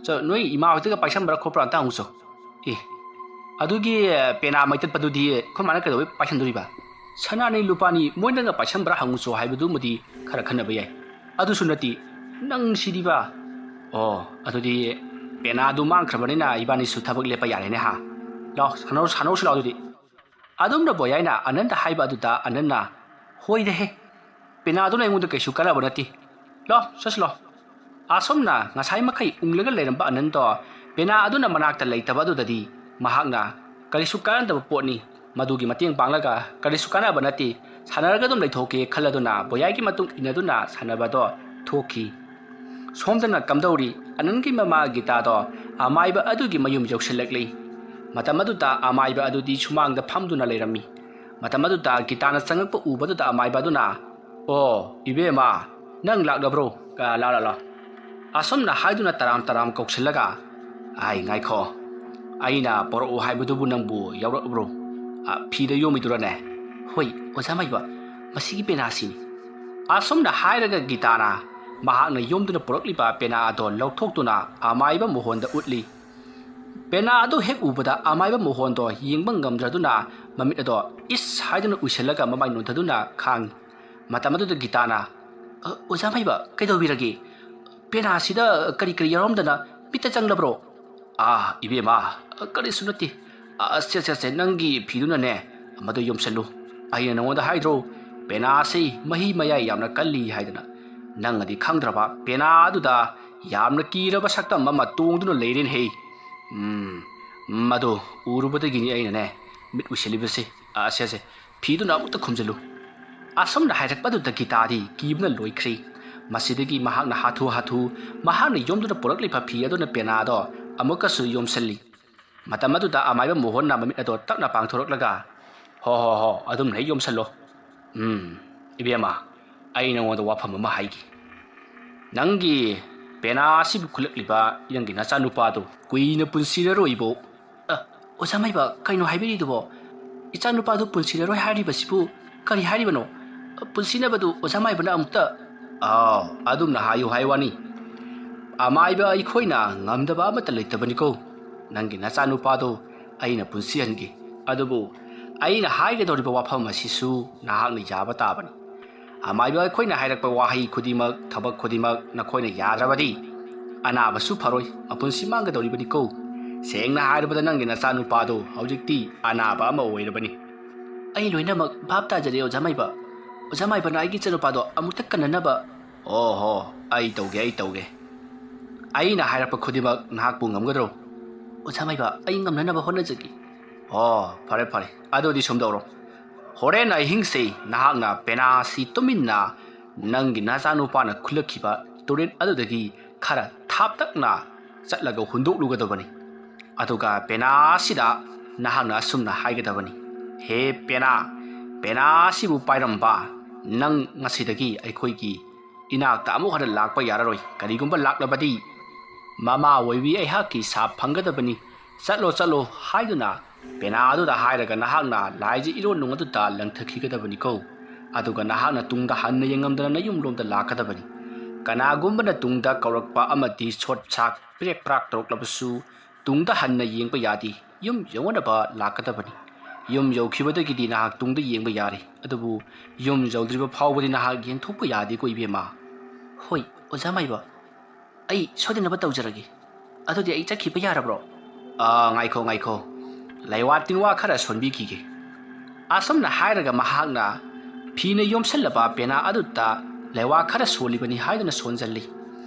ꯆ-, ꯅꯣꯏ ꯏꯃꯥ ꯍꯣꯏꯗꯒ ꯄꯥꯏꯁꯟꯕ꯭ꯔꯥ ꯈꯣꯠꯄ꯭ꯔꯥ ꯑꯝꯇ ꯍꯪꯉꯨꯆꯣ꯫ ꯑꯦ, ꯑꯗꯨꯒꯤ ꯄꯦꯅꯥ ꯃꯩꯇꯠꯄꯗꯨꯗꯤ ꯑꯩꯈꯣꯏ ꯃꯥꯅ ꯀꯩꯗꯧꯕꯩ ꯄꯥꯏꯁꯟꯗꯣꯔꯤꯕ? ꯁꯅꯥꯅꯤ ꯂꯨꯄꯥꯅꯤ, ꯃꯣꯏꯅꯒ ꯄꯥꯏꯁꯟꯕ꯭ꯔꯥ ꯍꯪꯉꯨꯆꯣ ꯍꯥꯏꯕꯗꯨꯃꯗꯤ ꯈꯔ ꯈꯟꯅꯕ ꯌꯥꯏ꯫ ꯑꯗꯨꯁꯨ ꯅꯠꯇꯦ, ꯅꯪ ꯁꯤꯗꯤꯕ꯫ ꯑꯣ, ꯑꯗꯨꯗꯤ ꯄꯦꯅꯥꯗꯨ ꯃꯥꯡꯈ꯭ꯔꯕꯅꯤꯅ ꯏꯕꯥꯅꯤꯁꯨ ꯊꯕꯛ ꯂꯦꯞꯄ ꯌꯥꯔꯦꯅꯦ ꯍꯥ? ꯂꯥꯎ, ꯁꯥꯟꯅꯧ-, ꯁꯥꯟꯅꯧꯁꯤ ꯂꯥꯎ ꯑꯗꯨꯗꯤ꯫ ꯑꯗꯨꯝꯅ ꯕꯣꯌꯥꯏꯅ ꯑꯅꯟꯗ ꯍꯥꯏꯕ ꯑꯗꯨꯗ ꯑꯅꯟꯅ, "ꯍꯣꯏꯗꯍꯦ, ꯄꯦꯅꯥꯗꯨꯅ ꯑꯩꯉꯣꯟꯗ ꯀꯩꯁꯨ ꯀꯥꯟꯅꯕ ꯅꯠꯇꯦ꯫ ꯂꯥꯎ, ꯆꯠꯁꯤ ꯂꯥꯎ꯫" ꯑꯁꯨꯝꯅ ꯉꯁꯥꯏ ꯃꯈꯩ ꯎꯪꯂꯒ ꯂꯩꯔꯝꯕ ꯑꯅꯟꯗꯣ ꯄꯦꯅꯥ ꯑꯗꯨꯅ ꯃꯅꯥꯛꯇ ꯂꯩꯇꯕ ꯑꯗꯨꯗꯗꯤ ꯃꯍꯥꯛꯅ, "ꯀꯔꯤꯁꯨ ꯀꯥꯟꯅꯗꯕ ꯄꯣꯠꯅꯤ, ꯃꯗꯨꯒꯤ ꯃꯇꯦꯡ ꯄꯥꯡꯂꯒ ꯀꯔꯤꯁꯨ ꯀꯥꯟꯅꯕ ꯅꯠꯇꯦ, ꯁꯥꯟꯅꯔꯒ ꯑꯗꯨꯝ ꯂꯩꯊꯣꯛꯀꯦ" ꯈꯜꯂꯗꯨꯅ ꯕꯣꯌꯥꯏꯒꯤ ꯃꯇꯨꯡ ꯏꯟꯅꯗꯨꯅ ꯁꯥꯟꯅꯕꯗꯣ ꯊꯣꯛꯈꯤ꯫ ꯁꯣꯝꯗꯅ ꯀꯝꯗꯧꯔꯤ, ꯑꯅꯟꯒꯤ ꯃꯃꯥ ꯒꯤꯇꯥꯗꯣ ꯑꯃꯥꯏꯕ ꯑꯗꯨꯒꯤ ꯃꯌꯨꯝ ꯌꯧꯁꯤꯜꯂꯛꯂꯤ꯫ ꯃꯇꯝ ꯑꯗꯨꯗ ꯑꯃꯥꯏꯕ ꯑꯗꯨꯗꯤ ꯁꯨꯃꯥꯡꯗ ꯐꯝꯗꯨꯅ ꯂꯩꯔꯝꯃꯤ꯫ ꯃꯇꯝ ꯑꯗꯨꯗ ꯒꯤꯇꯥꯅ ꯆꯪꯉꯛꯄ ꯎꯕꯗꯨꯗ ꯑꯃꯥꯏꯕ ꯑꯗꯨꯅ, "ꯑꯣ, ꯏꯕꯦꯝꯃ, ꯅꯪ ꯂꯥꯛꯂꯕ꯭ꯔꯣ? ꯑ, ꯂꯥ, ꯂꯥ, ꯂꯥ꯫" ꯑꯁꯨꯝꯅ ꯍꯥꯏꯗꯨꯅ ꯇꯔꯥꯝ ꯇꯔꯥꯝ ꯀꯧꯁꯤꯜꯂꯒ, "ꯑꯥꯏ, ꯉꯥꯏꯈꯣ, ꯑꯩꯅ ꯄꯣꯔꯛꯎ ꯍꯥꯏꯕꯗꯨꯕꯨ ꯅꯪꯕꯨ ꯌꯥꯎꯔꯛꯂꯕ꯭ꯔꯣ? ꯑ, ꯐꯤꯗ ꯌꯣꯝꯃꯤꯗꯨꯔꯅꯦ?" "ꯍꯣꯏ, ꯑꯣꯖꯥ ꯃꯥꯏꯕ, ꯃꯁꯤꯒꯤ ꯄꯦꯅꯥꯁꯤꯅꯤ꯫" ꯑꯁꯨꯝꯅ ꯍꯥꯏꯔꯒ ꯒꯤꯇꯥꯅ ꯃꯍꯥꯛꯅ ꯌꯣꯝꯗꯨꯅ ꯄꯨꯔꯛꯂꯤꯕ ꯄꯦꯅꯥ ꯑꯗꯣ ꯂꯧꯊꯣꯛꯇꯨꯅ ꯑꯃꯥꯏꯕ ꯃꯣꯍꯣꯟꯗ ꯎꯠꯂꯤ꯫ ꯄꯦꯅꯥ ꯑꯗꯨ ꯍꯦꯛ ꯎꯕꯗ ꯑꯃꯥꯏꯕ ꯃꯣꯍꯣꯟꯗꯣ ꯌꯦꯡꯕ ꯉꯝꯗ꯭ꯔꯗꯨꯅ ꯃꯃꯤꯠ ꯑꯗꯣ ꯏꯁ ꯍꯥꯏꯗꯨꯅ ꯎꯏꯁꯤꯜꯂꯒ ꯃꯃꯥꯏ ꯅꯣꯟꯊꯗꯨꯅ ꯈꯥꯡꯉꯤ꯫ ꯃꯇꯝ ꯑꯗꯨꯗ ꯒꯤꯇꯥꯅ, "ꯑ, ꯑꯣꯖꯥ ꯃꯥꯏꯕ, ꯀꯩꯗꯧꯕꯤꯔꯒꯦ? ꯄꯦꯅꯥꯁꯤꯗ ꯀꯔꯤ ꯀꯔꯤ ꯌꯥꯎꯔꯝꯗꯅ ꯃꯤꯠꯇ ꯆꯪꯂꯕ꯭ꯔꯣ?" "ꯑꯥ, ꯏꯕꯦꯝꯃ, ꯀꯔꯤꯁꯨ ꯅꯠꯇꯦ꯫ ꯑ, ꯁꯦ, ꯁꯦ, ꯁꯦ, ꯅꯪꯒꯤ ꯐꯤꯗꯨꯅꯅꯦ, ꯃꯗꯨ ꯌꯣꯝꯁꯜꯂꯨ꯫ ꯑꯩꯅ ꯅꯉꯣꯟꯗ ꯍꯥꯏꯗ꯭ꯔꯣ, ꯄꯦꯅꯥꯁꯤ ꯃꯍꯤ ꯃꯌꯥꯏ ꯌꯥꯝꯅ ꯀꯜꯂꯤ ꯍꯥꯏꯗꯅ?" ꯅꯪꯅꯗꯤ ꯈꯪꯗ꯭ꯔꯕ ꯄꯦꯅꯥ ꯑꯗꯨꯗ ꯌꯥꯝꯅ ꯀꯤꯔꯕ ꯁꯛꯇꯝ ꯑꯃ ꯇꯣꯡꯗꯨꯅ ꯂꯩꯔꯦꯅꯦꯍꯦ꯫ ꯎꯝ, ꯃꯗꯨ ꯎꯔꯨꯕꯗꯒꯤꯅꯤ ꯑꯩꯅꯅꯦ ꯃꯤꯠ ꯎꯏꯁꯤꯜꯂꯤꯕꯁꯦ꯫ ꯑꯁꯦ, ꯑꯁꯦ, ꯐꯤꯗꯨꯅ ꯑꯃꯨꯛꯇ ꯈꯨꯝꯖꯤꯜꯂꯨ꯫ ꯑꯁꯨꯝꯅ ꯍꯥꯏꯔꯛꯄꯗꯨꯗ ꯒꯤꯇꯥꯗꯤ ꯀꯤꯕꯅ ꯂꯣꯏꯈ꯭ꯔꯦ꯫ ꯃꯁꯤꯗꯒꯤ ꯃꯍꯥꯛꯅ ꯍꯥꯊꯨ ꯍꯥꯊꯨ ꯃꯍꯥꯛꯅ ꯌꯣꯝꯗꯨꯅ ꯄꯨꯔꯛꯂꯤꯕ ꯐꯤ ꯑꯗꯨꯅ ꯄꯦꯅꯥꯗꯣ ꯑꯃꯨꯛꯀꯁꯨ ꯌꯣꯝꯁꯤꯜꯂꯤ꯫ ꯃꯇꯝ ꯑꯗꯨꯗ ꯑꯃꯥꯏꯕ ꯃꯣꯍꯟꯅ ꯃꯃꯤꯠ ꯑꯗꯣ ꯇꯞꯅ ꯄꯥꯡꯊꯣꯔꯛꯂꯒ, "ꯍꯣ, ꯍꯣ, ꯍꯣ, ꯑꯗꯨꯝ ꯍꯦꯛ ꯌꯣꯝꯁꯜꯂꯣ꯫ ꯎꯝ, ꯏꯕꯦꯝꯃ, ꯑꯩ ꯅꯉꯣꯟꯗ ꯋꯥꯐꯝ ꯑꯃ ꯍꯥꯏꯒꯦ꯫ ꯅꯪꯒꯤ ꯄꯦꯅꯥ ꯑꯁꯤꯕꯨ ꯈꯨꯜꯂꯛꯂꯤꯕ ꯅꯪꯒꯤ ꯅꯆꯥꯅꯨꯄꯥꯗꯨ ꯀꯨꯏꯅ ꯄꯨꯟꯁꯤꯔꯔꯣꯏꯕꯣ?" "ꯑ, ꯑꯣꯖꯥ ꯃꯥꯏꯕ, ꯀꯩꯅꯣ ꯍꯥꯏꯕꯤꯔꯤꯗꯨꯕꯣ? ꯏꯆꯥꯅꯨꯄꯥꯗꯨ ꯄꯨꯟꯁꯤꯔꯔꯣꯏ ꯍꯥꯏꯔꯤꯕꯁꯤꯕꯨ ꯀꯔꯤ ꯍꯥꯏꯔꯤꯕꯅꯣ? ꯄꯨꯟꯁꯤꯅꯕꯗꯨ ꯑꯣꯖꯥ ꯃꯥꯏꯕꯅ ꯑꯃꯨꯛꯇ..." "ꯑꯥꯎ, ꯑꯗꯨꯝꯅ ꯍꯥꯏꯌꯨ ꯍꯥꯏ ꯋꯥꯅꯤ꯫ ꯑꯃꯥꯏꯕ ꯑꯩꯈꯣꯏꯅ ꯉꯝꯗꯕ ꯑꯃꯠꯇ ꯂꯩꯇꯕꯅꯤꯀꯣ꯫ ꯅꯪꯒꯤ ꯅꯆꯥꯅꯨꯄꯥꯗꯣ ꯑꯩꯅ ꯄꯨꯟꯁꯤꯍꯟꯒꯦ꯫ ꯑꯗꯨꯕꯨ ꯑꯩꯅ ꯍꯥꯏꯒꯗꯧꯔꯤꯕ ꯋꯥꯐꯝ ꯑꯁꯤꯁꯨ ꯅꯍꯥꯛꯅ ꯌꯥꯕ ꯇꯥꯕꯅꯤ꯫ ꯑꯃꯥꯏꯕ ꯑꯩꯈꯣꯏꯅ ꯍꯥꯏꯔꯛꯄ ꯋꯥꯍꯩ ꯈꯨꯗꯤꯡꯃꯛ, ꯊꯕꯛ ꯈꯨꯗꯤꯡꯃꯛ ꯅꯈꯣꯏꯅ ꯌꯥꯗ꯭ꯔꯕꯗꯤ ꯑꯅꯥꯕꯁꯨ ꯐꯔꯣꯏ, ꯃꯄꯨꯟꯁꯤ ꯃꯥꯡꯒꯗꯧꯔꯤꯕꯅꯤꯀꯣ꯫ ꯁꯦꯡꯅ ꯍꯥꯏꯔꯕꯗ ꯅꯪꯒꯤ ꯅꯆꯥꯅꯨꯄꯥꯗꯣ ꯍꯧꯖꯤꯛꯇꯤ ꯑꯅꯥꯕ ꯑꯃ ꯑꯣꯏꯔꯕꯅꯤ꯫" "ꯑꯩ ꯂꯣꯏꯅꯃꯛ ꯚꯥꯞ ꯇꯥꯖꯔꯦ, ꯑꯣꯖꯥ ꯃꯥꯏꯕ꯫ ꯑꯣꯖꯥ ꯃꯥꯏꯕꯅ ꯑꯩꯒꯤ ꯏꯆꯥꯅꯨꯄꯥꯗꯣ ꯑꯃꯨꯛꯇ ꯀꯟꯅꯅꯕ..." "ꯑꯣ ꯍꯣ, ꯑꯩ ꯇꯧꯒꯦ, ꯑꯩ ꯇꯧꯒꯦ꯫ ꯑꯩꯅ ꯍꯥꯏꯔꯛꯄ ꯈꯨꯗꯤꯡꯃꯛ ꯅꯍꯥꯛꯄꯨ ꯉꯝꯒꯗ꯭ꯔꯣ?" "ꯑꯣꯖꯥ ꯃꯥꯏꯕ, ꯑꯩ ꯉꯝꯅꯅꯕ ꯍꯣꯠꯅꯖꯒꯦ꯫" "ꯑꯣ, ꯐꯔꯦ, ꯐꯔꯦ꯫ ꯑꯗꯨꯗꯤ ꯁꯨꯝ ꯇꯧꯔꯣ꯫ ꯍꯣꯔꯦꯟ ꯑꯍꯤꯡꯁꯦ ꯅꯍꯥꯛꯅ ꯄꯦꯅꯥꯁꯤ ꯇꯨꯃꯤꯟꯅ ꯅꯪꯒꯤ ꯅꯆꯥꯅꯨꯄꯥꯅ ꯈꯨꯜꯂꯛꯈꯤꯕ ꯇꯨꯔꯦꯜ ꯑꯗꯨꯗꯒꯤ ꯈꯔ ꯊꯥꯞꯇꯛꯅ ꯆꯠꯂꯒ ꯍꯨꯟꯗꯣꯛꯂꯨꯒꯗꯕꯅꯤ꯫ ꯑꯗꯨꯒ ꯄꯦꯅꯥ ꯑꯁꯤꯗ ꯅꯍꯥꯛꯅ ꯑꯁꯨꯝꯅ ꯍꯥꯏꯒꯗꯕꯅꯤ, 'ꯍꯦ ꯄꯦꯅꯥ, ꯄꯦꯅꯥ ꯑꯁꯤꯕꯨ ꯄꯥꯏꯔꯝꯕ, ꯅꯪ ꯉꯁꯤꯗꯒꯤ ꯑꯩꯈꯣꯏꯒꯤ ꯏꯅꯥꯛꯇ ꯑꯃꯨꯛ ꯍꯟꯅ ꯂꯥꯛꯄ ꯌꯥꯔꯔꯣꯏ꯫ ꯀꯔꯤꯒꯨꯝꯕ ꯂꯥꯛꯂꯕꯗꯤ ꯃꯃꯥ ꯑꯣꯏꯕꯤ ꯑꯩꯍꯥꯛꯀꯤ ꯁꯥꯞ ꯐꯪꯒꯗꯕꯅꯤ꯫ ꯆꯠꯂꯣ, ꯆꯠꯂꯣ' ꯍꯥꯏꯗꯨꯅ ꯄꯦꯅꯥ ꯑꯗꯨꯗ ꯍꯥꯏꯔꯒ ꯅꯍꯥꯛꯅ ꯂꯥꯏꯖ ꯏꯔꯣꯟ ꯅꯨꯡ ꯑꯗꯨꯗ ꯂꯪꯊꯈꯤꯒꯗꯕꯅꯤꯀꯣ꯫ ꯑꯗꯨꯒ ꯅꯍꯥꯛꯅ ꯇꯨꯡꯗ ꯍꯟꯅ ꯌꯦꯡꯉꯝꯗꯅ ꯅꯌꯨꯝꯂꯣꯝꯗ ꯂꯥꯛꯀꯗꯕꯅꯤ꯫ ꯀꯅꯥꯒꯨꯝꯕꯅ ꯇꯨꯡꯗ ꯀꯧꯔꯛꯄ ꯑꯃꯗꯤ ꯁꯣꯠ ꯁꯥꯠ ꯄ꯭ꯔꯦꯛ ꯄ꯭ꯔꯥꯛ ꯇꯧꯔꯛꯂꯕꯁꯨ ꯇꯨꯡꯗ ꯍꯟꯅ ꯌꯦꯡꯕ ꯌꯥꯗꯦ꯫ ꯌꯨꯝ ꯌꯧꯅꯅꯕ ꯂꯥꯛꯀꯗꯕꯅꯤ꯫ ꯌꯨꯝ ꯌꯧꯈꯤꯕꯗꯒꯤꯗꯤ ꯅꯍꯥꯛ ꯇꯨꯡꯗ ꯌꯦꯡꯕ ꯌꯥꯔꯦ꯫ ꯑꯗꯨꯕꯨ ꯌꯨꯝ ꯌꯧꯗ꯭ꯔꯤꯕ ꯐꯥꯎꯕꯗꯤ ꯅꯍꯥꯛ ꯌꯦꯡꯊꯣꯛꯄ ꯌꯥꯗꯦꯀꯣ, ꯏꯕꯦꯝꯃ꯫" "ꯍꯣꯏ, ꯑꯣꯖꯥ ꯃꯥꯏꯕ꯫ ꯑꯩ ꯁꯣꯏꯗꯅꯕ ꯇꯧꯖꯔꯒꯦ꯫ ꯑꯗꯨꯗꯤ ꯑꯩ ꯆꯠꯈꯤꯕ ꯌꯥꯔꯕ꯭ꯔꯣ?" "ꯑꯥ, ꯉꯥꯏꯈꯣ, ꯉꯥꯏꯈꯣ꯫ ꯂꯩꯋꯥ ꯇꯤꯟꯋꯥ ꯈꯔ ꯁꯣꯟꯕꯤꯈꯤꯒꯦ꯫" ꯑꯁꯨꯝꯅ ꯍꯥꯏꯔꯒ ꯃꯍꯥꯛꯅ ꯐꯤꯅ ꯌꯣꯝꯁꯤꯜꯂꯕ ꯄꯦꯅꯥ ꯑꯗꯨꯗ ꯂꯩꯋꯥ ꯈꯔ ꯁꯣꯜꯂꯤꯕꯅꯤ ꯍꯥꯏꯗꯨꯅ ꯁꯣꯟꯖꯜꯂꯤ꯫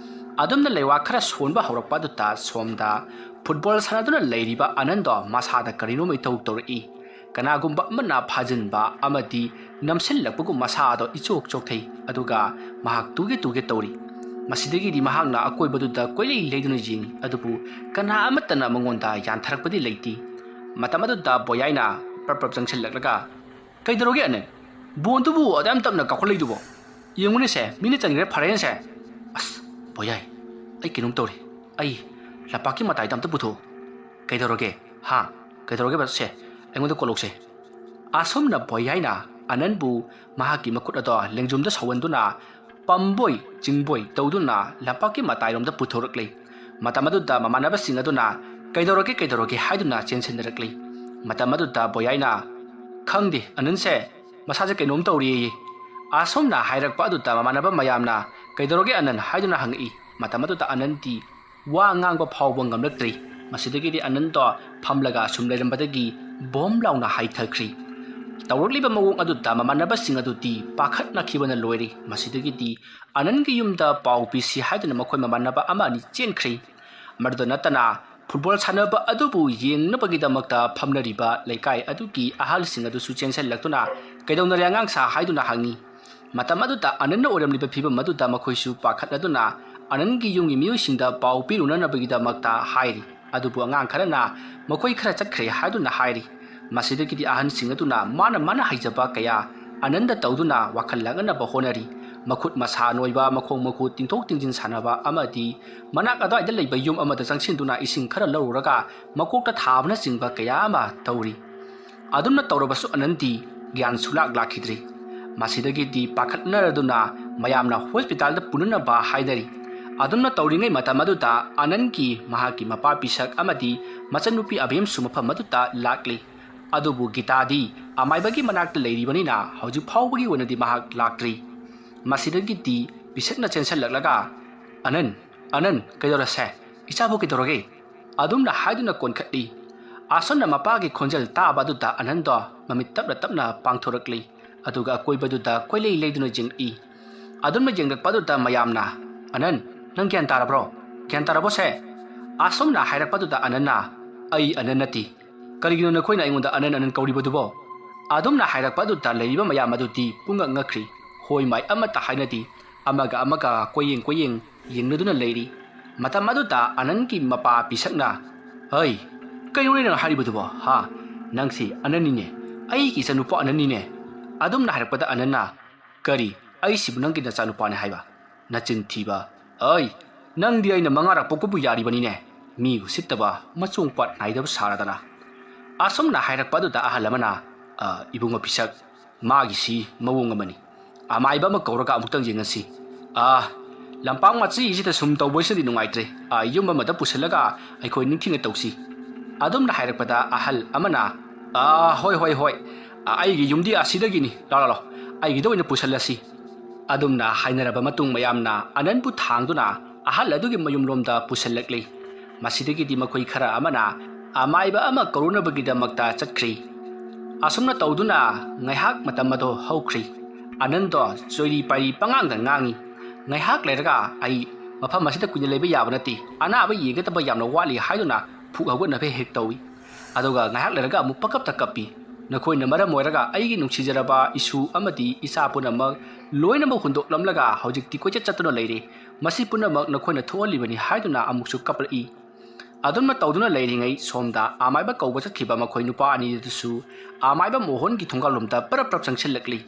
ꯑꯗꯨꯝꯅ ꯂꯩꯋꯥ ꯈꯔ ꯁꯣꯟꯕ ꯍꯧꯔꯛꯄ ꯑꯗꯨꯗ ꯁꯣꯝꯗ ꯐꯨꯠꯕꯣꯜ ꯁꯥꯟꯅꯗꯨꯅ ꯂꯩꯔꯤꯕ ꯑꯅꯟꯗꯣ ꯃꯁꯥꯗ ꯀꯔꯤꯅꯣꯝꯃ ꯏꯇꯧ ꯇꯧꯔꯛꯏ꯫ ꯀꯅꯥꯒꯨꯝꯕ ꯑꯃꯅ ꯐꯥꯖꯤꯟꯕ ꯑꯃꯗꯤ ꯅꯝꯁꯤꯜꯂꯛꯄꯒꯨꯝ ꯃꯁꯥꯗꯣ ꯏꯆꯣꯛ ꯆꯣꯛꯊꯩ꯫ ꯑꯗꯨꯒ ꯃꯍꯥꯛ ꯇꯨꯒꯦ ꯇꯨꯒꯦ ꯇꯧꯔꯤ꯫ ꯃꯁꯤꯗꯒꯤꯗꯤ ꯃꯍꯥꯛꯅ ꯑꯀꯣꯏꯕꯗꯨꯗ ꯀꯣꯏꯂꯩ ꯂꯩꯗꯨꯅ ꯌꯦꯡꯏ꯫ ꯑꯗꯨꯕꯨ ꯀꯅꯥ ꯑꯃꯠꯇꯅ ꯃꯉꯣꯟꯗ ꯌꯥꯟꯊꯔꯛꯄꯗꯤ ꯂꯩꯇꯦ꯫ ꯃꯇꯝ ꯑꯗꯨꯗ ꯕꯣꯌꯥꯏꯅ ꯄ꯭ꯔꯞ ꯄ꯭ꯔꯞ ꯆꯪꯁꯤꯜꯂꯛꯂꯒ, "ꯀꯩꯗꯧꯔꯒꯦ ꯑꯅꯟ? ꯕꯣꯟꯗꯨꯕꯨ ꯑꯗꯨꯌꯥꯝ ꯇꯞꯅ ꯀꯥꯎꯈꯠꯂꯛꯏꯗꯨꯕꯣ? ꯌꯦꯡꯉꯨꯅꯦꯁꯦ, ꯃꯤꯅ ꯆꯟꯈ꯭ꯔꯦ, ꯐꯔꯦꯅꯦꯁꯦ꯫ ꯑꯁ, ꯕꯣꯌꯥꯏ, ꯑꯩ ꯀꯩꯅꯣꯝ ꯇꯧꯔꯦ꯫ ꯑꯩ ꯂꯝꯄꯥꯛꯀꯤ ꯃꯇꯥꯏꯗ ꯑꯝꯇ ꯄꯨꯊꯣꯛꯎ꯫ ꯀꯩꯗꯧꯔꯒꯦ? ꯍꯥ? ꯀꯩꯗꯧꯔꯒꯦꯕ? ꯁꯦ, ꯑꯩꯉꯣꯟꯗ ꯀꯣꯜꯂꯧꯁꯦ꯫" ꯑꯁꯨꯝꯅ ꯕꯣꯌꯥꯏꯅ ꯑꯅꯟꯕꯨ ꯃꯍꯥꯛꯀꯤ ꯃꯈꯨꯠ ꯑꯗꯣ ꯂꯦꯡꯖꯨꯝꯗ ꯁꯧꯍꯟꯗꯨꯅ ꯄꯝꯕꯣꯏ ꯆꯤꯡꯕꯣꯏ ꯇꯧꯗꯨꯅ ꯂꯝꯄꯥꯛꯀꯤ ꯃꯇꯥꯏꯔꯣꯝꯗ ꯄꯨꯊꯣꯔꯛꯂꯦ꯫ ꯃꯇꯝ ꯑꯗꯨꯗ ꯃꯃꯥꯟꯅꯕꯁꯤꯡ ꯑꯗꯨꯅ "ꯀꯩꯗꯧꯔꯒꯦ, ꯀꯩꯗꯧꯔꯒꯦ?" ꯍꯥꯏꯗꯨꯅ ꯆꯦꯟꯁꯤꯟꯅꯔꯛꯂꯤ꯫ ꯃꯇꯝ ꯑꯗꯨꯗ ꯕꯣꯌꯥꯏꯅ, "ꯈꯪꯗꯦ, ꯑꯅꯟꯁꯦ ꯃꯁꯥꯁꯦ ꯀꯩꯅꯣꯝ ꯇꯧꯔꯦꯌꯦ꯫" ꯑꯁꯨꯝꯅ ꯍꯥꯏꯔꯛꯄ ꯑꯗꯨꯗ ꯃꯃꯥꯟꯅꯕ ꯃꯌꯥꯝꯅ "ꯀꯩꯗꯧꯔꯒꯦ ꯑꯅꯟ?" ꯍꯥꯏꯗꯨꯅ ꯍꯪꯉꯛꯏ꯫ ꯃꯇꯝ ꯑꯗꯨꯗ ꯑꯅꯟꯗꯤ ꯋꯥ ꯉꯥꯡꯕ ꯐꯥꯎꯕ ꯉꯝꯂꯛꯇ꯭ꯔꯤ꯫ ꯃꯁꯤꯗꯒꯤꯗꯤ ꯑꯅꯟꯗꯣ ꯐꯝꯂꯒ ꯁꯨꯝ ꯂꯩꯔꯝꯕꯗꯒꯤ ꯕꯣꯝ ꯂꯥꯎꯅ ꯍꯥꯏꯊꯈ꯭ꯔꯤ꯫ ꯇꯧꯔꯛꯂꯤꯕ ꯃꯑꯣꯡ ꯑꯗꯨꯗ ꯃꯃꯥꯟꯅꯕꯁꯤꯡ ꯑꯗꯨꯗꯤ ꯄꯥꯈꯠꯅꯈꯤꯕꯅ ꯂꯣꯏꯔꯤ꯫ ꯃꯁꯤꯗꯒꯤꯗꯤ ꯑꯅꯟꯒꯤ ꯌꯨꯝꯗ ꯄꯥꯎ ꯄꯤꯁꯤ ꯍꯥꯏꯗꯨꯅ ꯃꯈꯣꯏ ꯃꯃꯥꯟꯅꯕ ꯑꯃ ꯑꯅꯤ ꯆꯦꯟꯈ꯭ꯔꯤ꯫ ꯃꯗꯨꯗ ꯅꯠꯇꯅ ꯐꯨꯠꯕꯣꯜ ꯁꯥꯟꯅꯕ ꯑꯗꯨꯕꯨ ꯌꯦꯡꯅꯕꯒꯤꯗꯃꯛꯇ ꯐꯝꯅꯔꯤꯕ ꯂꯩꯀꯥꯏ ꯑꯗꯨꯒꯤ ꯑꯍꯜꯁꯤꯡ ꯑꯗꯨꯁꯨ ꯆꯦꯟꯁꯤꯜꯂꯛꯇꯨꯅ "ꯀꯩꯗꯧꯅꯔꯦ ꯑꯉꯥꯡꯁꯥ?" ꯍꯥꯏꯗꯨꯅ ꯍꯪꯉꯤ꯫ ꯃꯇꯝ ꯑꯗꯨꯗ ꯑꯅꯟꯅ ꯑꯣꯏꯔꯝꯂꯤꯕ ꯐꯤꯕꯝ ꯑꯗꯨꯗ ꯃꯈꯣꯏꯁꯨ ꯄꯥꯈꯠꯅꯗꯨꯅ ꯑꯅꯟꯒꯤ ꯌꯨꯝꯒꯤ ꯃꯤꯑꯣꯏꯁꯤꯡꯗ ꯄꯥꯎ ꯄꯤꯔꯨꯅꯅꯕꯒꯤꯗꯃꯛꯇ ꯍꯥꯏꯔꯤ꯫ ꯑꯗꯨꯕꯨ ꯑꯉꯥꯡ ꯈꯔꯅ ꯃꯈꯣꯏ ꯈꯔ ꯆꯠꯈ꯭ꯔꯦ ꯍꯥꯏꯗꯨꯅ ꯍꯥꯏꯔꯤ꯫ ꯃꯁꯤꯗꯒꯤꯗꯤ ꯑꯍꯟꯁꯤꯡ ꯑꯗꯨꯅ ꯃꯥꯅ ꯃꯥꯅ ꯍꯩꯖꯕ ꯀꯌꯥ ꯑꯅꯟꯗ ꯇꯧꯗꯨꯅ ꯋꯥꯈꯜ ꯂꯥꯡꯅꯅꯕ ꯍꯣꯠꯅꯔꯤ꯫ ꯃꯈꯨꯠ ꯃꯁꯥ ꯅꯣꯏꯕ, ꯃꯈꯣꯡ ꯃꯈꯨꯠ ꯇꯤꯡꯊꯣꯛ ꯇꯤꯡꯁꯤꯟ ꯁꯥꯟꯅꯕ ꯑꯃꯗꯤ ꯃꯅꯥꯛ ꯑꯗ꯭ꯋꯥꯏꯗ ꯂꯩꯕ ꯌꯨꯝ ꯑꯃꯗ ꯆꯪꯁꯤꯟꯗꯨꯅ ꯏꯁꯤꯡ ꯈꯔ ꯂꯧꯔꯨꯔꯒ ꯃꯀꯣꯛꯇ ꯊꯥꯕꯅꯆꯤꯡꯕ ꯀꯌꯥ ꯑꯃ ꯇꯧꯔꯤ꯫ ꯑꯗꯨꯝꯅ ꯇꯧꯔꯕꯁꯨ ꯑꯅꯟꯗꯤ ꯒ꯭ꯌꯥꯟ ꯁꯨꯂꯥꯛ ꯂꯥꯛꯈꯤꯗ꯭ꯔꯤ꯫ ꯃꯁꯤꯗꯒꯤꯗꯤ ꯄꯥꯈꯠꯅꯔꯗꯨꯅ ꯃꯌꯥꯝꯅ ꯍꯣꯁꯄꯤꯇꯥꯜꯗ ꯄꯨꯅꯅꯕ ꯍꯥꯏꯅꯔꯤ꯫ ꯑꯗꯨꯝꯅ ꯇꯧꯔꯤꯉꯩ ꯃꯇꯝ ꯑꯗꯨꯗ ꯑꯅꯟꯒꯤ ꯃꯍꯥꯛꯀꯤ ꯃꯄꯥ ꯄꯤꯁꯛ ꯑꯃꯗꯤ ꯃꯆꯟꯅꯨꯄꯤ ꯑꯕꯦꯝꯁꯨ ꯃꯐꯝ ꯑꯗꯨꯗ ꯂꯥꯛꯂꯤ꯫ ꯑꯗꯨꯕꯨ ꯒꯤꯇꯥꯗꯤ ꯑꯃꯥꯏꯕꯒꯤ ꯃꯅꯥꯛꯇ ꯂꯩꯔꯤꯕꯅꯤꯅ ꯍꯧꯖꯤꯛ ꯐꯥꯎꯕꯒꯤ ꯑꯣꯏꯅꯗꯤ ꯃꯍꯥꯛ ꯂꯥꯛꯇ꯭ꯔꯤ꯫ ꯃꯁꯤꯗꯒꯤꯗꯤ ꯄꯤꯁꯛꯅ ꯆꯦꯟꯁꯤꯜꯂꯛꯂꯒ, "ꯑꯅꯟ, ꯑꯅꯟ, ꯀꯩꯗꯧꯔꯁꯦ? ꯏꯆꯥꯕꯨ ꯀꯩꯗꯧꯔꯒꯦ?" ꯑꯗꯨꯝꯅ ꯍꯥꯏꯗꯨꯅ ꯀꯣꯟꯈꯠꯂꯤ꯫ ꯑꯁꯨꯝꯅ ꯃꯄꯥꯒꯤ ꯈꯣꯟꯖꯦꯜ ꯇꯥꯕ ꯑꯗꯨꯗ ꯑꯅꯟꯗꯣ ꯃꯃꯤꯠ ꯇꯞꯅ ꯇꯞꯅ ꯄꯥꯡꯊꯣꯔꯛꯂꯤ꯫ ꯑꯗꯨꯒ ꯑꯀꯣꯏꯕꯗꯨꯗ ꯀꯣꯏꯂꯩ ꯂꯩꯗꯨꯅ ꯌꯦꯡꯂꯛꯏ꯫ ꯑꯗꯨꯝꯅ ꯌꯦꯡꯂꯛꯄ ꯑꯗꯨꯗ ꯃꯌꯥꯝꯅ, "ꯑꯅꯟ, ꯅꯪ ꯒ꯭ꯌꯥꯟ ꯇꯥꯔꯕ꯭ꯔꯣ? ꯒ꯭ꯌꯥꯟ ꯇꯥꯔꯕꯣ ꯁꯦ?" ꯑꯁꯨꯝꯅ ꯍꯥꯏꯔꯛꯄ ꯑꯗꯨꯗ ꯑꯅꯟꯅ, "ꯑꯩ ꯑꯅꯟ ꯅꯠꯇꯦ꯫ ꯀꯔꯤꯒꯤꯅꯣ ꯅꯈꯣꯏꯅ ꯑꯩꯉꯣꯟꯗ ꯑꯅꯟ ꯑꯅꯟ ꯀꯧꯔꯤꯕꯗꯨꯕꯣ?" ꯑꯗꯨꯝꯅ ꯍꯥꯏꯔꯛꯄ ꯑꯗꯨꯗ ꯂꯩꯔꯤꯕ ꯃꯌꯥꯝ ꯑꯗꯨꯗꯤ ꯄꯨꯡꯉꯛ ꯉꯛꯈ꯭ꯔꯤ꯫ ꯍꯣꯏ ꯃꯥꯏ ꯑꯃꯠꯇ ꯍꯥꯏꯅꯗꯦ꯫ ꯑꯃꯒ ꯑꯃꯒ ꯀꯣꯏꯌꯦꯡ ꯀꯣꯏꯌꯦꯡ ꯌꯦꯡꯅꯗꯨꯅ ꯂꯩꯔꯤ꯫ ꯃꯇꯝ ꯑꯗꯨꯗ ꯑꯅꯟꯒꯤ ꯃꯄꯥ ꯄꯤꯁꯛꯅ, "ꯍꯩ, ꯀꯩꯅꯣꯅꯦ ꯅꯪ ꯍꯥꯏꯔꯤꯕꯗꯨꯕꯣ? ꯍꯥ? ꯅꯪꯁꯤ ꯑꯅꯟꯅꯤꯅꯦ꯫ ꯑꯩꯒꯤ ꯏꯆꯥꯅꯨꯄꯥ ꯑꯅꯟꯅꯤꯅꯦ꯫" ꯑꯗꯨꯝꯅ ꯍꯥꯏꯔꯛꯄꯗ ꯑꯅꯟꯅ, "ꯀꯔꯤ? ꯑꯩꯁꯤꯕꯨ ꯅꯪꯒꯤ ꯅꯆꯥꯅꯨꯄꯥꯅꯦ ꯍꯥꯏꯕ? ꯅꯆꯤꯟ ꯊꯤꯕ꯫ ꯍꯩ, ꯅꯪꯗꯤ ꯑꯩꯅ ꯃꯉꯥꯔꯛ ꯄꯣꯛꯄꯕꯨ ꯌꯥꯔꯤꯕꯅꯤꯅꯦ꯫ ꯃꯤ ꯎꯁꯤꯠꯇꯕ, ꯃꯆꯣꯡ ꯄꯥꯠ ꯅꯥꯏꯗꯕ ꯁꯥꯔꯗꯅ꯫" ꯑꯁꯨꯝꯅ ꯍꯥꯏꯔꯛꯄ ꯑꯗꯨꯗ ꯑꯍꯜ ꯑꯃꯅ, "ꯑ, ꯏꯕꯨꯡꯉꯣ ꯄꯤꯁꯛ, ꯃꯥꯒꯤꯁꯤ ꯃꯑꯣꯡ ꯑꯃꯅꯤ꯫ ꯑꯃꯥꯏꯕ ꯑꯃ ꯀꯧꯔꯒ ꯑꯃꯨꯛꯇꯪ ꯌꯦꯡꯉꯁꯤ꯫ ꯑꯥ, ꯂꯝꯄꯥꯛ ꯃꯆꯤꯁꯤꯗ ꯁꯨꯝ ꯇꯧꯕꯁꯤꯗꯤ ꯅꯨꯡꯉꯥꯏꯇ꯭ꯔꯦ꯫ ꯑꯥ, ꯌꯨꯝ ꯑꯃꯗ ꯄꯨꯁꯤꯜꯂꯒ ꯑꯩꯈꯣꯏ ꯅꯤꯡꯊꯤꯅ ꯇꯧꯁꯤ꯫" ꯑꯗꯨꯝꯅ ꯍꯥꯏꯔꯛꯄꯗ ꯑꯍꯜ ꯑꯃꯅ, "ꯑꯥ, ꯍꯣꯏ, ꯍꯣꯏ, ꯍꯣꯏ꯫ ꯑꯥ, ꯑꯩꯒꯤ ꯌꯨꯝꯗꯤ ꯑꯁꯤꯗꯒꯤꯅꯤ꯫ ꯂꯥꯎ, ꯂꯥꯎ, ꯂꯥꯎ꯫ ꯑꯩꯒꯤꯗ ꯑꯣꯏꯅ ꯄꯨꯁꯤꯜꯂꯁꯤ꯫" ꯑꯗꯨꯝꯅ ꯍꯥꯏꯅꯔꯕ ꯃꯇꯨꯡ ꯃꯌꯥꯝꯅ ꯑꯅꯟꯕꯨ ꯊꯥꯡꯗꯨꯅ ꯑꯍꯜ ꯑꯗꯨꯒꯤ ꯃꯌꯨꯝꯂꯣꯝꯗ ꯄꯨꯁꯤꯜꯂꯛꯂꯤ꯫ ꯃꯁꯤꯗꯒꯤꯗꯤ ꯃꯈꯣꯏ ꯈꯔ ꯑꯃꯅ ꯑꯃꯥꯏꯕ ꯑꯃ ꯀꯧꯔꯨꯅꯕꯒꯤꯗꯃꯛꯇ ꯆꯠꯈ꯭ꯔꯤ꯫ ꯑꯁꯨꯝꯅ ꯇꯧꯗꯨꯅ ꯉꯥꯏꯍꯥꯛ ꯃꯇꯝ ꯑꯗꯨ ꯍꯧꯈ꯭ꯔꯤ꯫ ꯑꯅꯟꯗꯣ ꯆꯣꯏꯔꯤ ꯄꯥꯏꯔꯤ ꯄꯉꯥꯡꯗ ꯉꯥꯡꯉꯤ꯫ ꯉꯥꯏꯍꯥꯛ ꯂꯩꯔꯒ, "ꯑꯩ ꯃꯐꯝ ꯑꯁꯤꯗ ꯀꯨꯏꯅ ꯂꯩꯕ ꯌꯥꯕ ꯅꯠꯇꯦ꯫ ꯑꯅꯥꯕ ꯌꯦꯡꯒꯗꯕ ꯌꯥꯝꯅ ꯋꯥꯠꯂꯤ" ꯍꯥꯏꯗꯨꯅ ꯐꯨꯛ ꯍꯧꯒꯠꯅꯕ ꯍꯦꯛ ꯇꯧꯏ꯫ ꯑꯗꯨꯒ ꯉꯥꯏꯍꯥꯛ ꯂꯩꯔꯒ ꯑꯃꯨꯛ ꯄꯪꯀꯞꯇ ꯀꯞꯄꯤ꯫ "ꯅꯈꯣꯏꯅ ꯃꯔꯝ ꯑꯣꯏꯔꯒ ꯑꯩꯒꯤ ꯅꯨꯡꯁꯤꯖꯔꯕ ꯏꯁꯨ ꯑꯃꯗꯤ ꯏꯆꯥ ꯄꯨꯝꯅꯃꯛ ꯂꯣꯏꯅꯃꯛ ꯍꯨꯟꯗꯣꯛꯂꯝꯂꯒ ꯍꯧꯖꯤꯛꯇꯤ ꯀꯣꯏꯆꯠ ꯆꯠꯇꯨꯅ ꯂꯩꯔꯦ꯫ ꯃꯁꯤ ꯄꯨꯝꯅꯃꯛ ꯅꯈꯣꯏꯅ ꯊꯣꯛꯍꯜꯂꯤꯕꯅꯤ" ꯍꯥꯏꯗꯨꯅ ꯑꯃꯨꯛꯁꯨ ꯀꯞꯂꯛꯏ꯫ ꯑꯗꯨꯝꯅ ꯇꯧꯗꯨꯅ ꯂꯩꯔꯤꯉꯩ ꯁꯣꯝꯗ ꯑꯃꯥꯏꯕ ꯀꯧꯕ ꯆꯠꯈꯤꯕ ꯃꯈꯣꯏ ꯅꯨꯄꯥ ꯑꯅꯤꯗꯨꯁꯨ ꯑꯃꯥꯏꯕ ꯃꯣꯍꯣꯟꯒꯤ ꯊꯣꯡꯒꯥꯜꯂꯣꯝꯗ ꯄꯔꯞ ꯄꯔꯞ ꯆꯪꯁꯤꯜꯂꯛꯂꯤ꯫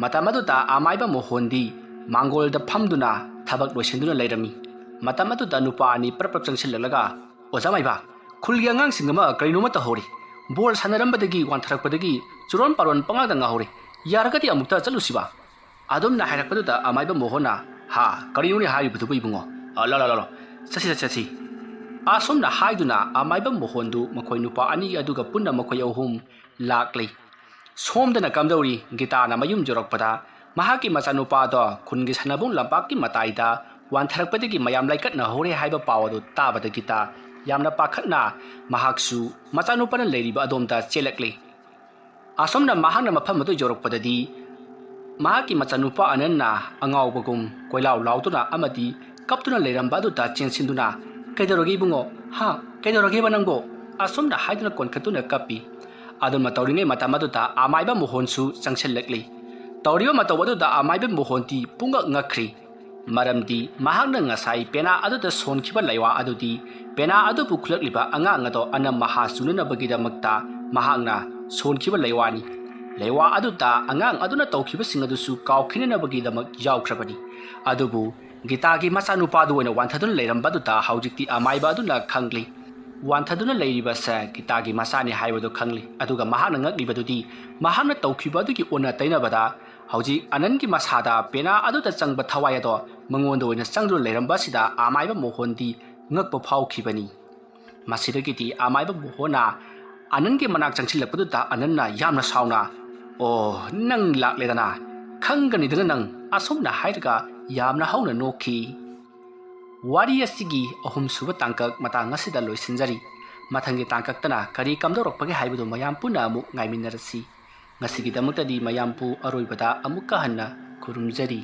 ꯃꯇꯝ ꯑꯗꯨꯗ ꯑꯃꯥꯏꯕ ꯃꯣꯍꯣꯟꯗꯤ ꯃꯥꯡꯒꯣꯜꯗ ꯐꯝꯗꯨꯅ ꯊꯕꯛ ꯂꯣꯏꯁꯤꯟꯗꯨꯅ ꯂꯩꯔꯝꯃꯤ꯫ ꯃꯇꯝ ꯑꯗꯨꯗ ꯅꯨꯄꯥ ꯑꯅꯤ ꯄꯔꯞ ꯄꯔꯞ ꯆꯪꯁꯤꯜꯂꯛꯂꯒ, "ꯑꯣꯖꯥ ꯃꯥꯏꯕ, ꯈꯨꯜꯒꯤ ꯑꯉꯥꯡꯁꯤꯡ ꯑꯃ ꯀꯔꯤꯅꯣꯃ ꯇꯧꯍꯧꯔꯦ꯫ ꯕꯣꯜ ꯁꯥꯟꯅꯔꯝꯕꯗꯒꯤ ꯋꯥꯟꯊꯔꯛꯄꯗꯒꯤ ꯆꯨꯔꯣꯟ ꯄꯥꯔꯣꯟ ꯄꯉꯥꯡꯗ ꯉꯥꯍꯧꯔꯦ꯫ ꯌꯥꯔꯒꯗꯤ ꯑꯃꯨꯛꯇ ꯆꯠꯂꯨꯁꯤꯕ?" ꯑꯗꯨꯝꯅ ꯍꯥꯏꯔꯛꯄꯗꯨꯗ ꯑꯃꯥꯏꯕ ꯃꯣꯍꯣꯟꯅ, "ꯍꯥ, ꯀꯔꯤꯅꯣꯅꯦ ꯍꯥꯏꯔꯤꯕꯗꯨꯕꯨ ꯏꯕꯨꯡꯉꯣ? ꯑ, ꯂꯥ, ꯂꯥ, ꯂꯥ, ꯂꯥ꯫ ꯆꯠꯁꯤ, ꯆꯠꯁꯤ, ꯆꯠꯁꯤ꯫" ꯑꯁꯨꯝꯅ ꯍꯥꯏꯗꯨꯅ ꯑꯃꯥꯏꯕ ꯃꯣꯍꯣꯟꯗꯨ ꯃꯈꯣꯏ ꯅꯨꯄꯥ ꯑꯅꯤ ꯑꯗꯨꯒ ꯄꯨꯟꯅ ꯃꯈꯣꯏ ꯑꯍꯨꯝ ꯂꯥꯛꯂꯤ꯫ ꯁꯣꯝꯗꯅ ꯀꯝꯗꯧꯔꯤ? ꯒꯤꯇꯥꯅ ꯃꯌꯨꯝ ꯌꯧꯔꯛꯄꯗ ꯃꯍꯥꯛꯀꯤ ꯃꯆꯥꯅꯨꯄꯥꯗꯣ ꯈꯨꯟꯒꯤ ꯁꯥꯟꯅꯕꯨꯡ ꯂꯝꯄꯥꯛꯀꯤ ꯃꯇꯥꯏꯗ ꯋꯥꯟꯊꯔꯛꯄꯗꯒꯤ ꯃꯌꯥꯝ ꯂꯥꯏꯀꯠꯅꯍꯧꯔꯦ ꯍꯥꯏꯕ ꯄꯥꯎ ꯑꯗꯨ ꯇꯥꯕꯗ ꯒꯤꯇꯥ ꯌꯥꯝꯅ ꯄꯥꯈꯠꯅ ꯃꯍꯥꯛꯁꯨ ꯃꯆꯥꯅꯨꯄꯥꯅ ꯂꯩꯔꯤꯕ ꯑꯗꯣꯝꯗ ꯆꯦꯜꯂꯛꯂꯤ꯫ ꯑꯁꯨꯝꯅ ꯃꯍꯥꯛꯅ ꯃꯐꯝ ꯑꯗꯨ ꯌꯧꯔꯛꯄꯗꯗꯤ ꯃꯍꯥꯛꯀꯤ ꯃꯆꯥꯅꯨꯄꯥ ꯑꯅꯟꯅ ꯑꯉꯥꯎꯕꯒꯨꯝ ꯀꯣꯏꯂꯥꯎ ꯂꯥꯎꯗꯨꯅ ꯑꯃꯗꯤ ꯀꯞꯇꯨꯅ ꯂꯩꯔꯝꯕ ꯑꯗꯨꯗ ꯆꯦꯟꯁꯤꯟꯗꯨꯅ, "ꯀꯩꯗꯧꯔꯒꯦ ꯏꯕꯨꯡꯉꯣ? ꯍꯥ? ꯀꯩꯗꯧꯔꯒꯦꯕ ꯅꯪꯕꯣ?" ꯑꯁꯨꯝꯅ ꯍꯥꯏꯗꯨꯅ ꯀꯣꯟꯈꯠꯇꯨꯅ ꯀꯞꯄꯤ꯫ ꯑꯗꯨꯝꯅ ꯇꯧꯔꯤꯉꯩ ꯃꯇꯝ ꯑꯗꯨꯗ ꯑꯃꯥꯏꯕ ꯃꯣꯍꯣꯟꯁꯨ ꯆꯪꯁꯤꯜꯂꯛꯂꯤ꯫ ꯇꯧꯔꯤꯕ ꯃꯇꯧ ꯑꯗꯨꯗ ꯑꯃꯥꯏꯕ ꯃꯣꯍꯣꯟꯗꯤ ꯄꯨꯡꯉꯛ ꯉꯛꯈ꯭ꯔꯤ꯫ ꯃꯔꯝꯗꯤ ꯃꯍꯥꯛꯅ ꯉꯁꯥꯏ ꯄꯦꯅꯥ ꯑꯗꯨꯗ ꯁꯣꯟꯈꯤꯕ ꯂꯩꯋꯥ ꯑꯗꯨꯗꯤ ꯄꯦꯅꯥ ꯑꯗꯨꯕꯨ ꯈꯨꯜꯂꯛꯂꯤꯕ ꯑꯉꯥꯡ ꯑꯗꯣ ꯑꯅꯝ ꯑꯍꯥ ꯆꯨꯅꯅꯕꯒꯤꯗꯃꯛꯇ ꯃꯍꯥꯛꯅ ꯁꯣꯟꯈꯤꯕ ꯂꯩꯋꯥꯅꯤ꯫ ꯂꯩꯋꯥ ꯑꯗꯨꯗ ꯑꯉꯥꯡ ꯑꯗꯨꯅ ꯇꯧꯈꯤꯕꯁꯤꯡ ꯑꯗꯨꯁꯨ ꯀꯥꯎꯈꯤꯅꯅꯕꯒꯤꯗꯃꯛ ꯌꯥꯎꯈ꯭ꯔꯕꯅꯤ꯫ ꯑꯗꯨꯕꯨ ꯒꯤꯇꯥꯒꯤ ꯃꯆꯥꯅꯨꯄꯥꯗꯨ ꯑꯣꯏꯅ ꯋꯥꯟꯊꯗꯨꯅ ꯂꯩꯔꯝꯕ ꯑꯗꯨꯗ ꯍꯧꯖꯤꯛꯇꯤ ꯑꯃꯥꯏꯕ ꯑꯗꯨꯅ ꯈꯪꯂꯤ꯫ ꯋꯥꯟꯊꯗꯨꯅ ꯂꯩꯔꯤꯕꯁꯦ ꯒꯤꯇꯥꯒꯤ ꯃꯆꯥꯅꯤ ꯍꯥꯏꯕꯗꯨ ꯈꯪꯂꯤ꯫ ꯑꯗꯨꯒ ꯃꯍꯥꯛꯅ ꯉꯛꯂꯤꯕꯗꯨꯗꯤ ꯃꯍꯥꯛꯅ ꯇꯧꯈꯤꯕ ꯑꯗꯨꯒꯤ ꯑꯣꯟꯅ ꯇꯩꯅꯕꯗ ꯍꯧꯖꯤꯛ ꯑꯅꯟꯒꯤ ꯃꯁꯥꯗ ꯄꯦꯅꯥ ꯑꯗꯨꯗ ꯆꯪꯕ ꯊꯋꯥꯏ ꯑꯗꯣ ꯃꯉꯣꯟꯗ ꯑꯣꯏꯅ ꯆꯪꯗꯨꯅ ꯂꯩꯔꯝꯕ ꯑꯁꯤꯗ ꯑꯃꯥꯏꯕ ꯃꯣꯍꯣꯟꯗꯤ ꯉꯛꯄ ꯐꯥꯎꯈꯤꯕꯅꯤ꯫ ꯃꯁꯤꯗꯒꯤꯗꯤ ꯑꯃꯥꯏꯕ ꯃꯣꯍꯣꯟꯅ ꯑꯅꯟꯒꯤ ꯃꯅꯥꯛ ꯆꯪꯁꯤꯜꯂꯛꯄꯗꯨꯗ ꯑꯅꯟꯅ ꯌꯥꯝꯅ ꯁꯥꯎꯅ, "ꯑꯣ, ꯅꯪ ꯂꯥꯛꯂꯦꯗꯅ, ꯈꯪꯒꯅꯤꯗꯅ ꯅꯪ," ꯑꯁꯨꯝꯅ ꯍꯥꯏꯔꯒ ꯌꯥꯝꯅ ꯍꯧꯅ ꯅꯣꯛꯈꯤ꯫ ꯋꯥꯔꯤ ꯑꯁꯤꯒꯤ ꯑꯍꯨꯝꯁꯨꯕ ꯇꯥꯡꯀꯛ ꯃꯇꯥꯡ ꯑꯁꯤꯗ ꯂꯣꯏꯁꯤꯟꯖꯔꯤ꯫ ꯃꯊꯪꯒꯤ ꯇꯥꯡꯀꯛꯇꯅ ꯀꯔꯤ ꯀꯝꯗꯧꯔꯛꯄꯒꯦ ꯍꯥꯏꯕꯗꯨ ꯃꯌꯥꯝ ꯄꯨꯟꯅ ꯑꯃꯨꯛ ꯉꯥꯏꯃꯤꯟꯅꯔꯁꯤ꯫ ꯉꯁꯤꯒꯤꯗꯃꯛꯇꯗꯤ ꯃꯌꯥꯝꯕꯨ ꯑꯔꯣꯏꯕꯗ ꯑꯃꯨꯛꯀ ꯍꯟꯅ ꯈꯨꯔꯨꯝꯖꯔꯤ꯫